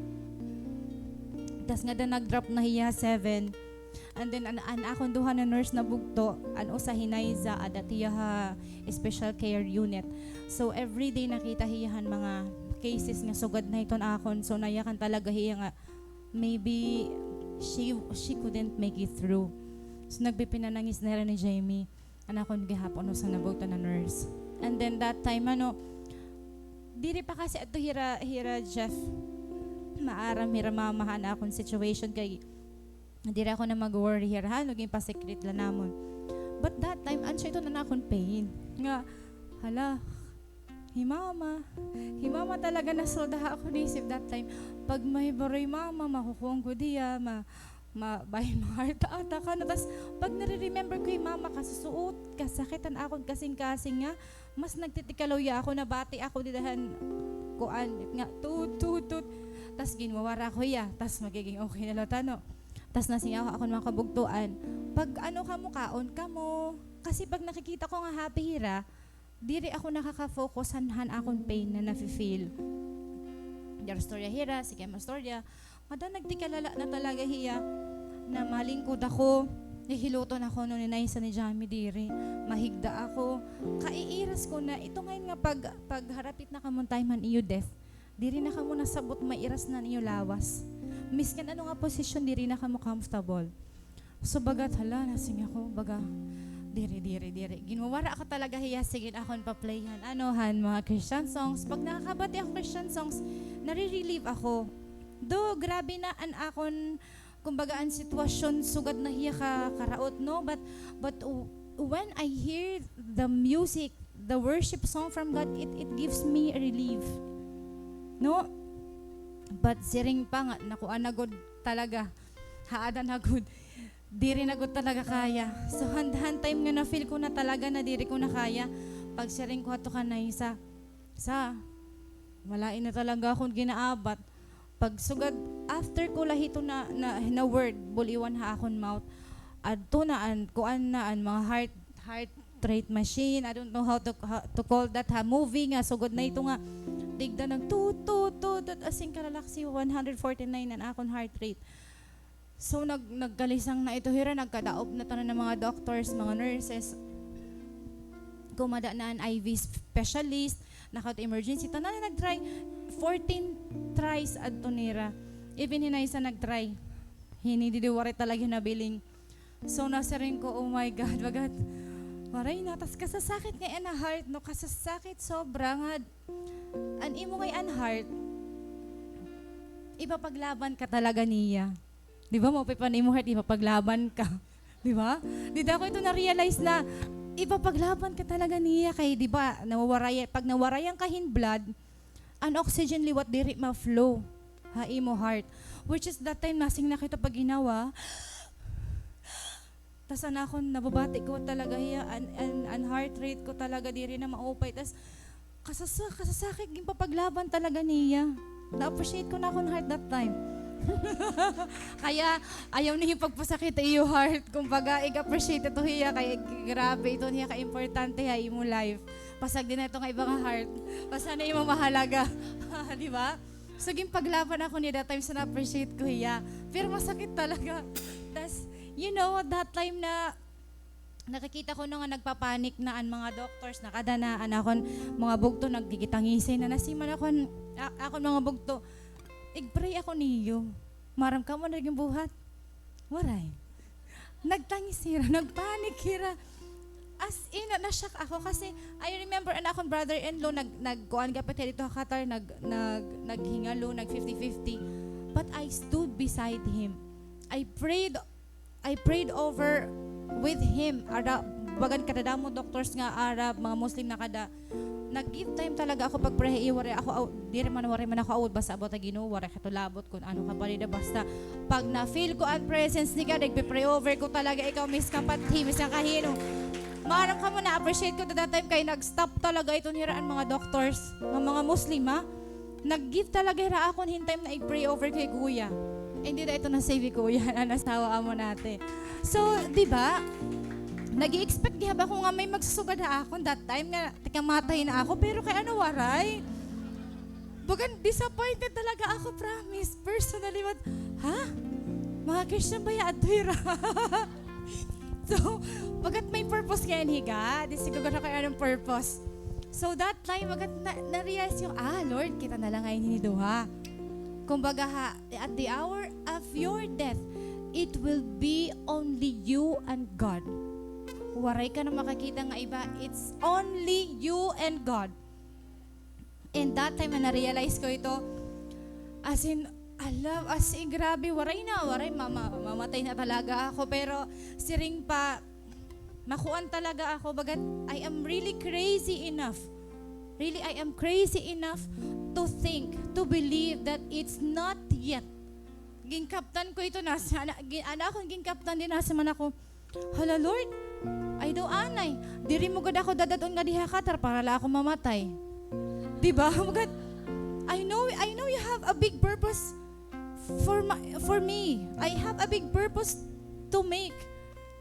Tas ngada nag-drop na hiya seven. And then, an, an akon duha na nurse na bugto, an usa hi Naiza, aada hiya ha special care unit. So, everyday nakita hiya han mga cases nga sugad na hiton akon. So, nayakan talaga hiya nga maybe she, she couldn't make it through. So, nagpipinanangis na hira ni Jamie. An akon gihapon usa na bugto na nurse. And then that time, ano, diri pa kasi adto hira, hira Jeff, maaram hira mama han akon situation kay diri ako na mag-worry hira, ha, nagin pa-secret la namon. But that time, an siya ito na akon pain. Nga, hala, hi mama. Hi mama talaga nasulda ha akon isip that time. Pag mahibaroy mama, makukuan ko diya, ma-, ma-, bangin ma-heart attack, ano. Tas, pag nare-remember ko hi mama, kasusuot, kasakit an akon kasingkasing nga, mas nagtitikalaw ya ako, nabati ako dida han kuan, nga, tut, tut, tut. Tas, ginwawara ko hiya, tas magiging okay na la ta, no? Tas, nasingaw akon mga kabugtoan, pag ano kamo, kaon kamo. Kasi pag nakikita ko nga happy hira, diri ako nakaka-focus han, han akon pain na nafi-feel. Mag-istorya hira, sige, mag-istorya. Ngada nagtikalala na talaga hiya na malingkod ako, hihiluton ako, no, ni Naisa, ni Jamie diri. Mahigda ako. Kaiiras ko na, ito ngay-an nga pag, pagharapit na kamo han time han iyo death, diri na kamo nasabot mairas na an iyo lawas. Miskan ano nga posisyon, diri na kamo comfortable. So, bagat, hala, nasing ako, baga, diri, diri, diri. Ginwawara ako talaga hiya, sige, akon pa-play han, ano, han mga Christian songs. Pag nakakabati ako Christian songs, nare-relieve ako. Though, grabe na an akon, kumbaga, an sitwasyon, sugad na hiya ka, karaot, no? But, but w-, when I hear the music, the worship song from God, it, it gives me a relief. No? But siring pa nga, nakuan na gud talaga. Haada na gud. Diri na gud talaga kaya. So, han, han time nga na-feel ko na talaga na diri ko na kaya, pagsiring ko hadto kan Naisa, "Sa, malain na talaga akon ginaabat." Pagsugad, after ko la hito na, na, na word, bul-iwan ha akon mouth, adto na an, kuan na an mga heart, heart rate machine, I don't know how to, how to call that ha movie nga, sugad na ito nga, tigda nag-toot, toot, toot, toot, as in, kalalaksi, one hundred forty-nine an akon heart rate. So, nag-, nagkalisang na ito hira, nagkadaop na tanan an mga doctors, mga nurses. Kumada na an I V specialist, naka-emergency, tanan na nag-try. Fourteen tries adto nira. Even hi Naisa nag-try. Hini didi waray talaga nabiling. So, nasiring ko, "Oh my God, bagat." Waray na, tas kasasakit ngay-an ha heart, no? Kasasakit sobra nga an imo ngay-an heart, ipapaglaban ka talaga niya. Di ba, maupay pa an imo heart, ipapaglaban ka. Di ba? Dida ko ito na-realize na ipapaglaban ka talaga niya kay, di ba, nawawaray, pag nawarayan ka hin blood, an oxygen liwat diri ma-flow ha imo heart. Which is that time, nasiring na kita pag ginawa, tas an akon nababati ko talaga hiya, an, an, an heart rate ko talaga diri na maupay. Tas kasasa-, kasasakit, ginpapaglaban talaga niya. Na-appreciate ko na akon heart that time. Kaya, ayaw niyo pagpasakit iyo heart. Kumbaga, ig-appreciate ito hiya, kay grabe, ito hiya ka-importante ha imo life. Pasagdi na ito nga iba nga heart. Basta na imo mahalaga. Di ba? So, ginpaglaban ako niya that time, so na-appreciate ko hiya. Pero masakit talaga. Tas, you know, that time na nakikita ko na nga nagpa-panic na an mga doctors, nakada na an akon mga bugto, naggigitangisay na, nasiring man akon, a-, akon mga bugto, "Ig-pray ako niyo. Maaram kamo ano ginbuhat?" Waray. Nagtangis hira, nag-panic hira. As in, na-shock ako kasi I remember an akon brother-in-law, nag-, nagkuan gihapon hiya didto ha Qatar, nag-, nag-, naghingalo, nag-fifty fifty. But I stood beside him. I prayed, I prayed over with him. Ara, bagan kadadamo doctors nga Arab, mga Muslim nakada. Nag-give time talaga ako pag-pray, waray ako, aw, diri man, waray man ako awod, basta about ha Ginoo, waray kato labot kon ano ka pa dida, basta pag na-feel ko an presence ni God, nagpe-pray over ko talaga, ikaw, Miss Kapathi, Miss Kakahinong. Maaram kamo, na-appreciate ko that time kay nag-stop talaga iton hira an mga doctors, nga mga Muslim, ha? Nag-give talaga hira akon hin time na ig-pray over kay Kuya. Hindi na ito na-save hi Kuya, an asawa amon ate. So, di ba? Nag-i-expect gihap ako nga may magsusugad ha akon that time nga tikamatay na ako, pero kay ano, waray. Bagan disappointed talaga ako, promise. Personally, what, ha? Mga Christian baya adto hira? So, bagat may purpose kay an higa. Di siguro kay anong purpose. So, that time, bagat na, na-realize ko, "Ah, Lord, kita na la ngay-an hini duha." Kumbaga, ha, at the hour of your death, it will be only you and God. Waray ka na makakita nga iba. It's only you and God. And that time na na-realize ko ito, as in, I love, as in, grabe, waray na, waray, ma-, ma-, mamatay na talaga ako. Pero siring pa, makuan talaga ako, bagat I am really crazy enough. Really, I am crazy enough to think, to believe that it's not yet. Ginkaptan ko ito, nasa, ana, gi-, ana akon ginkaptan din, nasa man ako, "Hala, Lord, ay daw anay. Diri mo gad ako dadad-on ngadi ha Qatar para la ako mamatay." Di ba? Bagat, I know, I know you have a big purpose for my, for me. I have a big purpose to make.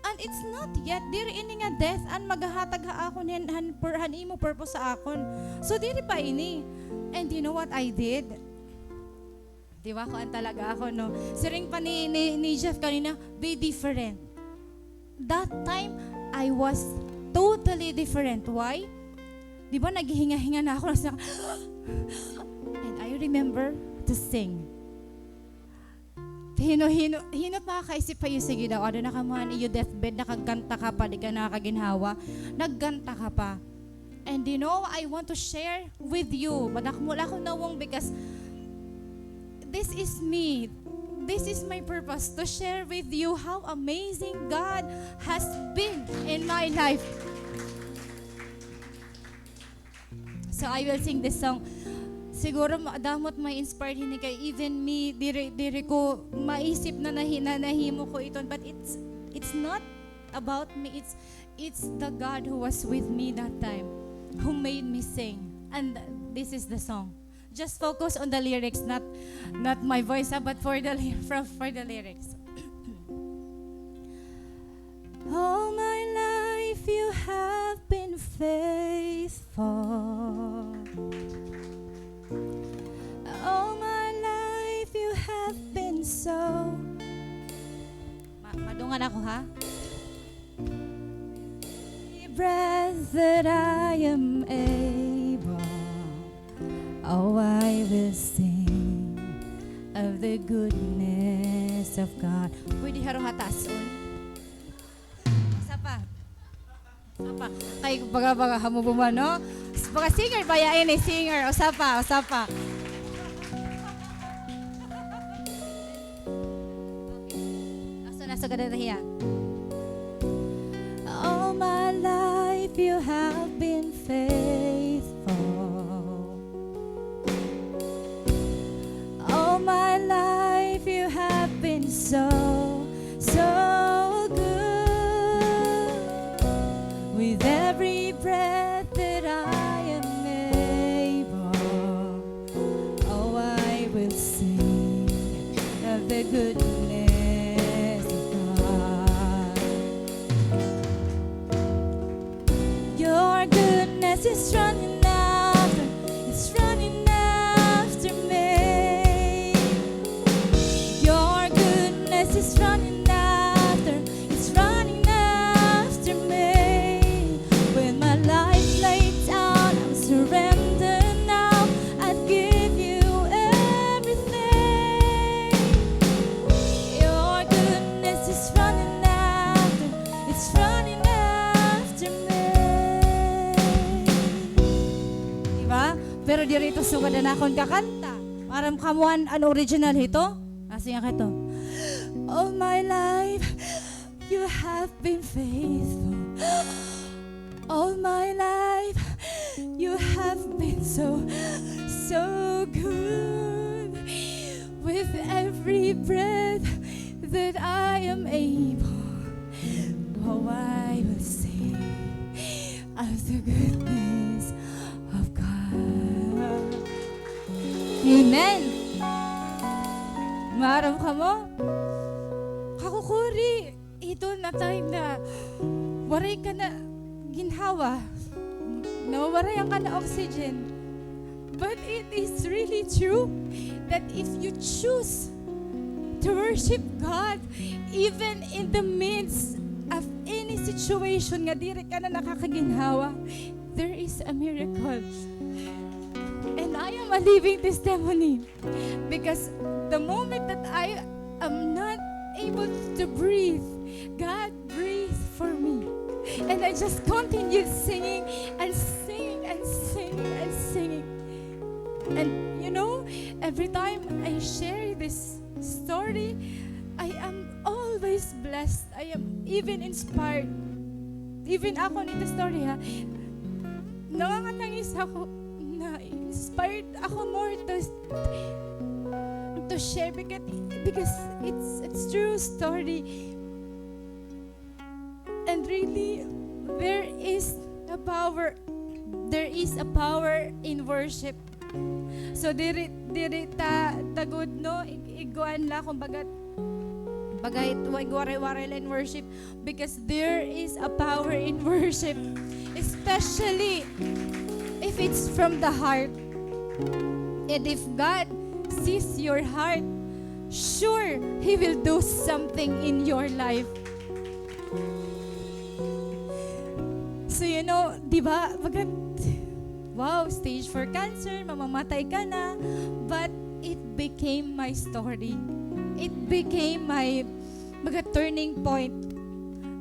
And it's not yet. Diri ini nga death an maghahatag ha akon han, han, pur-, han imo purpose sa akon. So, diri pa ini. And you know what I did? Di ba, kuan talaga ako, no? Siring pa ni, ni, ni Jeff kanina, "Be different." That time, I was totally different. Why? Di ba, naghihinga-hinga na ako, nasa, and I remember to sing. Hino, hino, hino't makakaisip pa iyo, sige daw, ada na ka man, iyo deathbed, nakagkanta ka pa, di ka nakakaginhawa, nagkanta ka pa. And you know, I want to share with you. Madakmol ako nawong because this is me. This is my purpose, to share with you how amazing God has been in my life. So I will sing this song. Siguro ma-, damo it ma-inspire hini kay even me, diri, diri ko maisip na nahi-, na nahimo ko iton. But it's, it's not about me. It's It's the God who was with me that time, who made me sing. And this is the song. Just focus on the lyrics, not, not my voice, ah, but for the ly-, for, for the lyrics. All my life you have been faithful. All my life you have been so Ma-, madungan ako, ha? Every breath that I am able, oh, I will sing of the goodness of God. Pwede haro ha taas, un? Usa pa. Usa pa. Kay baga, baga, hamubo man, no? Baga singer baya ini, singer. Usa pa, usa pa. Kada na hiya. All my life you have been faithful. All my life you have been so, so good. With every breath that I am able, oh, I will sing of the goodness of God. Your goodness is running after, it's running after me. Your goodness is running after, it's running after me. With my life laid down, I'm surrendered now. I give you everything. Your goodness is running after, it's running after me. Di ba? Pero diri ito sugad an akon kakanta. Maaram kamo an, an original hito? Nasiring hito. All my life, you have been faithful. All my life, you have been so, so good. With every breath that I am able, oh, I will sing of the goodness of God. Amen. Maaram kamo? Kakukuri. Ito na time na waray ka na ginhawa, nawawarayan ka na oxygen. But it is really true that if you choose to worship God, even in the midst of any situation nga diri ka na nakakaginhawa, there is a miracle. And I am a living testimony. Because the moment that I am not able to breathe, God breathed for me. And I just continued singing and singing and singing and singing. And you know, every time I share this story, I am always blessed. I am even inspired. Even ako nito story, ha, nangangatangis ako, na-inspired ako more to, to share because, because it's, it's true story. And really, there is a power, there is a power in worship. So, diri, diri ta, ta gud, no? Ig-, iguan la, kumbaga, baga, ig-, waray-waray la in worship. Because there is a power in worship, especially if it's from the heart. And if God sees your heart, sure, He will do something in your life. So, you know, di ba, baga, wow, stage four cancer, mamamatay ka na. But it became my story. It became my, baga, turning point.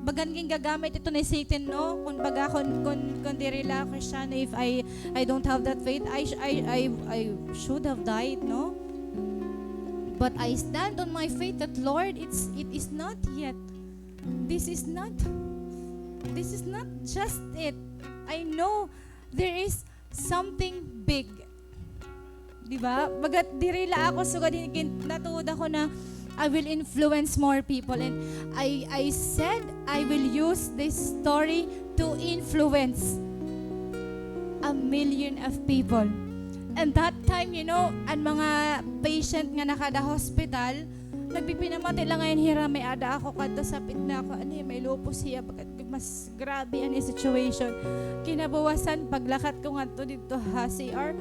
Bagan gingagamit ito ni Satan, no? Kun baga, kun, kun, kun diri la Kristiyano, if I, I don't have that faith, I sh-, I, I, I should have died, no? But I stand on my faith that, Lord, it's, it is not yet. This is not, this is not just it. I know there is something big. Di ba? Bagat diri la ako sugad hin-, gin-, natuod ako na I will influence more people. And I, I said I will use this story to influence a million of people. And that time, you know, an mga patient nga nakada hospital, nagpipinamati la ngay-an hira, may-ada ako kadto, sapit na ako, ani, may lupus hiya, bagat mas grabe an iya situation. Kinabuwasan, paglakat ko ngadto didto ha C R,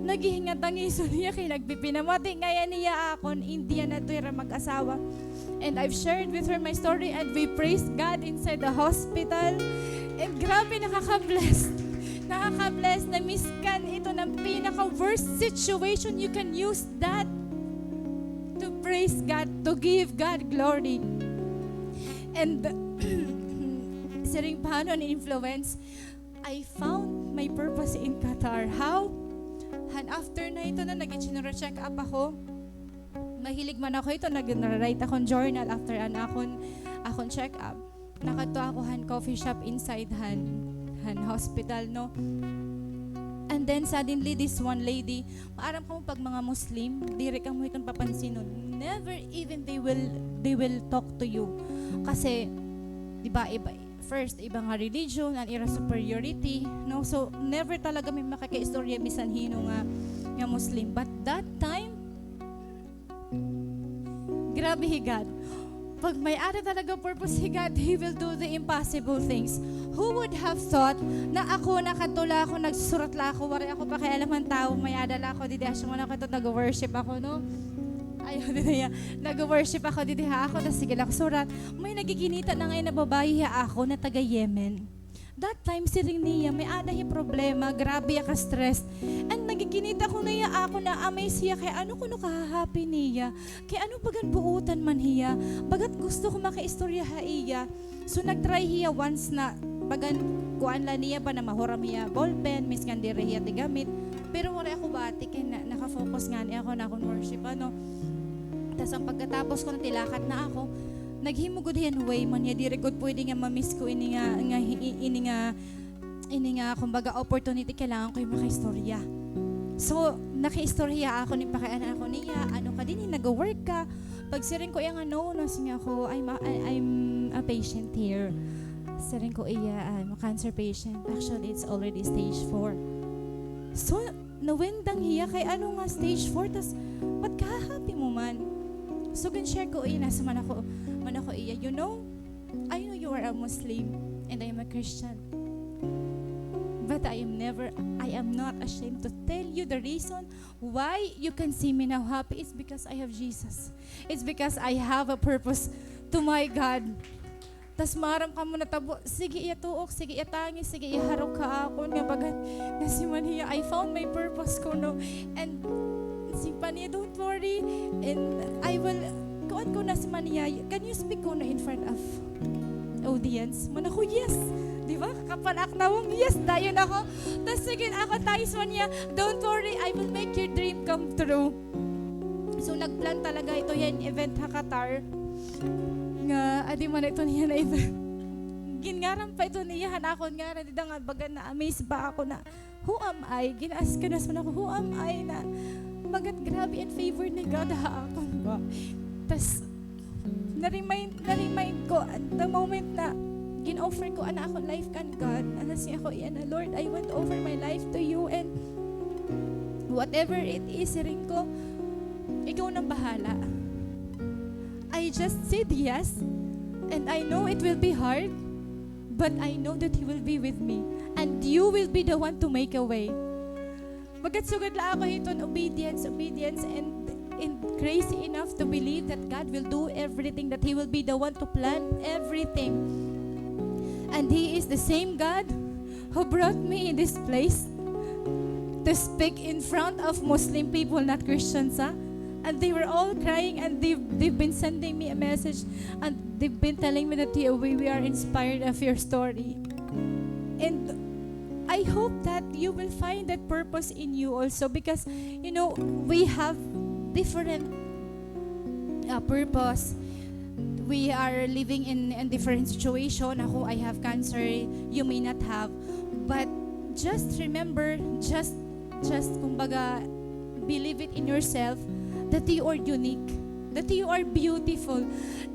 naghihingatangison hiya kay nagpipinamati ngay-an hiya akon, Indian adto hira mag-asawa. And I've shared with her my story, and we praised God inside the hospital. And grabe, nakaka-bless. Nakaka-bless na miskan ito na pinaka-worst situation, you can use that to praise God, to give God glory. And siring pa han an influence, I found my purpose in Qatar. How? Han after na ito na nag-general check-up ako. Mahilig man ako ito, nag-write akon journal after an akon, akon check-up, nakadto ako han coffee shop inside han, han hospital, no? And then suddenly, this one lady, maaram kamo pag mga Muslim, diri kamo hiton papansinon. Never even they will, they will talk to you. Kasi, di ba, iba, first, iba nga religion, an ira superiority, no? So, never talaga may makakaistorya bisan hino nga, nga Muslim. But that time, grabe hi God. Pag may-ada talaga purpose hi God, He will do the impossible things. Who would have thought na ako, nakadto la ako, nagsurat la ako, waray ako pakialam han tawo, may-ada la ako didi, asya man ako ito, nag-worship ako, no? Ayaw didi, nag-worship ako didi ha ako, tas sige la ako surat. May nagiginita na ngay-an na babayi ha ako na taga Yemen. That time, siring niya, may-ada hiya problema, grabe hiya ka-stress. And nagiginita kuno hiya ha ako, na-amaze hiya kay ano kuno kaha-happy niya, kay ano bagan buotan man hiya. Bagat gusto ko makaistorya ha iya. So, nag-try hiya once na bagan kuan la niya ba na mahuram hiya ballpen, miskan diri hiya tigamit. Pero waray ako bati kay na, naka-focus ngani ako na akon worship, ano. Tas an pagkatapos ko, natilakat na ako, naghimo gud hiya hin way man hiya, diri gud pwede nga ma-miss ko ini nga, nga hi-, ini nga, ini nga, kumbaga, opportunity, kailangan ko hiya makaistorya. So, nakaistorya ako, ginpakiana ako niya, "Ano ka dinhi, nag-work ka?" Pagsiring ko iya nga, "No, no," siring ako, "I'm a, I, I'm a patient here." Siring ko iya, "I'm a cancer patient. Actually, it's already stage four." So, nawindang hiya kay ano nga stage four, tas ba't kaha-happy mo man? So, gin-share ko iya, nasiring man ako, man ako iya, "You know, I know you are a Muslim and I am a Christian. But I am never, I am not ashamed to tell you the reason why you can see me now happy. It's because I have Jesus. It's because I have a purpose to my God." Tas maaram kamo natabo, sige iya tuok, sige iya tangis, sige iya harok ha akon, nga bagat nasiring man hiya, "I found my purpose," kuno. And siring pa niya, "Don't worry, and I will," kuan, kuno, nasiring man hiya, "Can you speak kuno in front of audience?" Man ako, "Yes." Di ba? Kapal ak nawong, yes, dayon ako. Tas sige, ako, tangis man niya, "Don't worry, I will make your dream come true." So, nag-plan talaga ito hiya hin event ha Qatar. Nga, adi man ito niya na event. Ginngaran pa ito niya han akon ngaran, dida nga baga na-amaze ba ako na, "Who am I?" Gin-ask ko na sa ako, "Who am I?" Na, bagat grabe an favor ni God ha akon ba. Tas, na-remind, na-remind ko, at the moment na gin-offer ko an akon life kan God, nasiring ako iya na, "Lord, I want to offer my life to you, and whatever it is," siring ko, "ikaw nang bahala." I just said yes, and I know it will be hard, but I know that He will be with me, and you will be the one to make a way. Bagat sugad la ako hiton obedience, obedience, and, and crazy enough to believe that God will do everything, that He will be the one to plan everything. And He is the same God who brought me in this place to speak in front of Muslim people, not Christians, ha? And they were all crying, and they've, they've been sending me a message, and they've been telling me that, "We, we are inspired of your story." And I hope that you will find that purpose in you also, because, you know, we have different, uh, purpose. We are living in, in different situation. Ako, I have cancer, you may not have. But just remember, just, just, kumbaga, believe it in yourself that you are unique, that you are beautiful,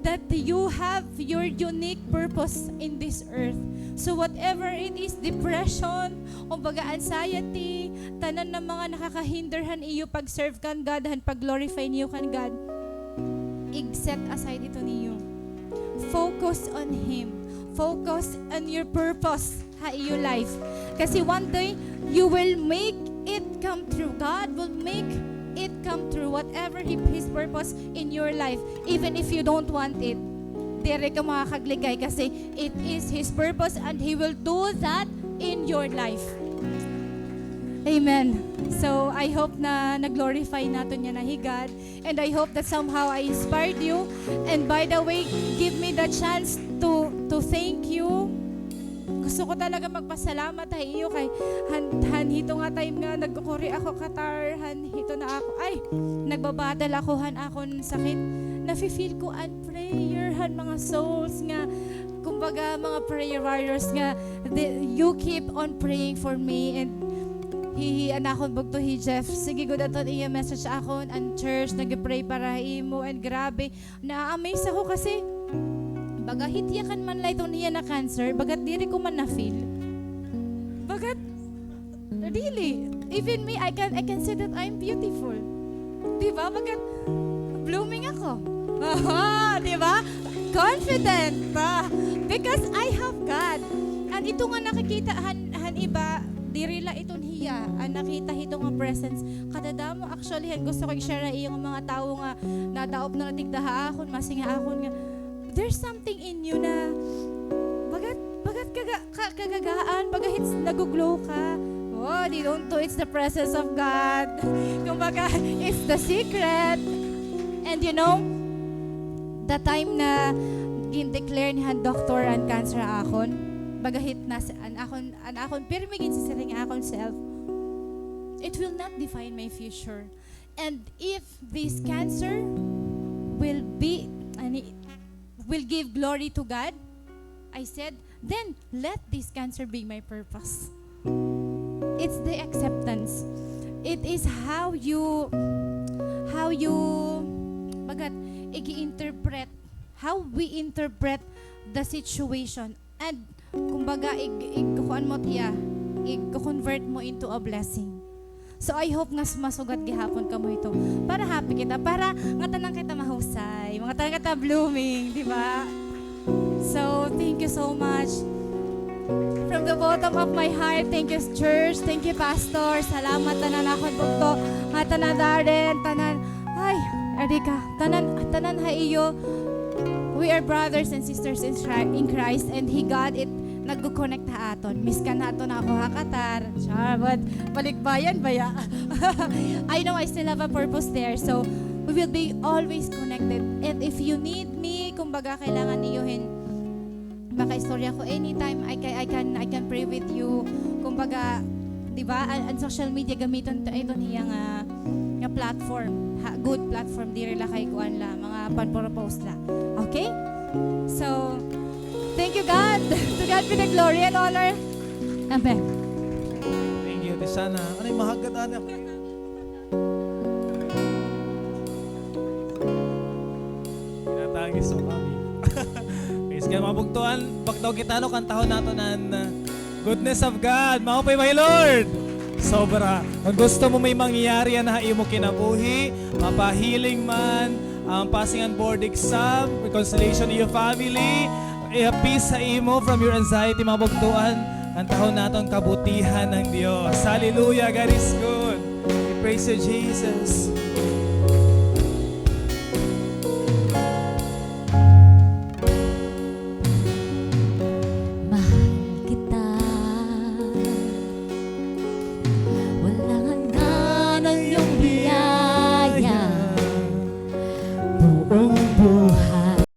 that you have your unique purpose in this earth. So whatever it is, depression, kumbaga anxiety, tanan na mga nakakahinder han iyo pag-serve kan God, han pag-glorify niyo kan God, i-set aside ito niyo. Focus on Him. Focus on your purpose ha iyo life. Kasi one day, you will make it come true. God will make it come true. Whatever He, His purpose in your life, even if you don't want it, diri ka makakagligay kasi it is His purpose and He will do that in your life. Amen. So, I hope na na-glorify naton yana hi God. And I hope that somehow I inspired you. And by the way, give me the chance to, to thank you. Gusto ko talaga magpasalamat ha iyo kay han, han hito nga time nga nagkukuri ako Qatar, han hito na ako, ay, nagba-battle ako han akon sakit. nafi-feel ko an prayer han mga souls nga, kumbaga, mga prayer warriors nga, the, you keep on praying for me. And hi, hi, an akon bugto, hi Jeff, sige gud aton iya message akon, an church nag-pray para ha imo, and grabe, na-amaze ako kasi baga hit yakan man la iton hiya na cancer, bagat diri ko man na-feel. Bagat, really, even me, I can, I can say that I'm beautiful. Di ba? Bagat blooming ako. Aha, di ba? Confident pa. Because I have God. And ito nga nakikita han, han iba, diri la iton hiya an nakita hito nga presence. Kadadamo, actually, han gusto ko i-share ha iyo nga mga tawo nga nadaop na la tigda ha akon, masiring ha akon nga, there's something in you na bagat, bagat kaga-, ka-, kagagaan, baga hits nag-glow ka. Oh, they don't know it's the presence of God. Kumbaga, it's the secret. And you know, the time na gin-declare ni han doktor an cancer ha akon, baga hit nas-, an akon, an akon pirmi ginsisiring ha akon self, it will not define my future. And if this cancer will be, ani, will give glory to God, I said, then let this cancer be my purpose. It's the acceptance. It is how you, how you, bagat, ig-interpret, how we interpret the situation. And, kumbaga, ig-, ig-, kuan mo hiya, ig-convert mo into a blessing. So, I hope nga mas-, masugat gihapon kamo hito. Para happy kita, para ngatanan kita mahusay, ngatanan kita blooming, di ba? So, thank you so much. From the bottom of my heart, thank you, church. Thank you, Pastor. Salamat tanan akon bugto. Ngatanan, Darren, tanan. Ay, Erika, tanan, tanan ha iyo. We are brothers and sisters in Chri-, in Christ, and hi God it nagko-connect ha aton. Miskan ha aton ako ha Qatar. Char, but balikbayan baya. I know I still have a purpose there. So, we will be always connected. And if you need me, kumbaga, kailangan niyo hin makaistorya ko anytime, I can, I can, I can pray with you. Kumbaga, di ba, an, an social media gamiton ta iton hiya nga, nga platform. Ha, good platform, diri la kay kuan la, mga pan-propose la. Okay? So, thank you, God. To God be the glory and honor. Amen. Thank you, Tisana. Ano yung mahagad, ano? Tinatangis mo kami. Praise God, mga bugtoan. Pagdaw kita, no, kantahon naton an, uh, goodness of God. Maupay ba hi Lord? Sobra. Kon gusto mo may mangyari yana ha imo kinabuhi, mapahealing man, ang passing an board exam, reconciliation in your family, a peace sa imo from your anxiety, mga bugtoan, kantahon naton kabutihan ng Diyos. Hallelujah, God is good. We praise you, Jesus.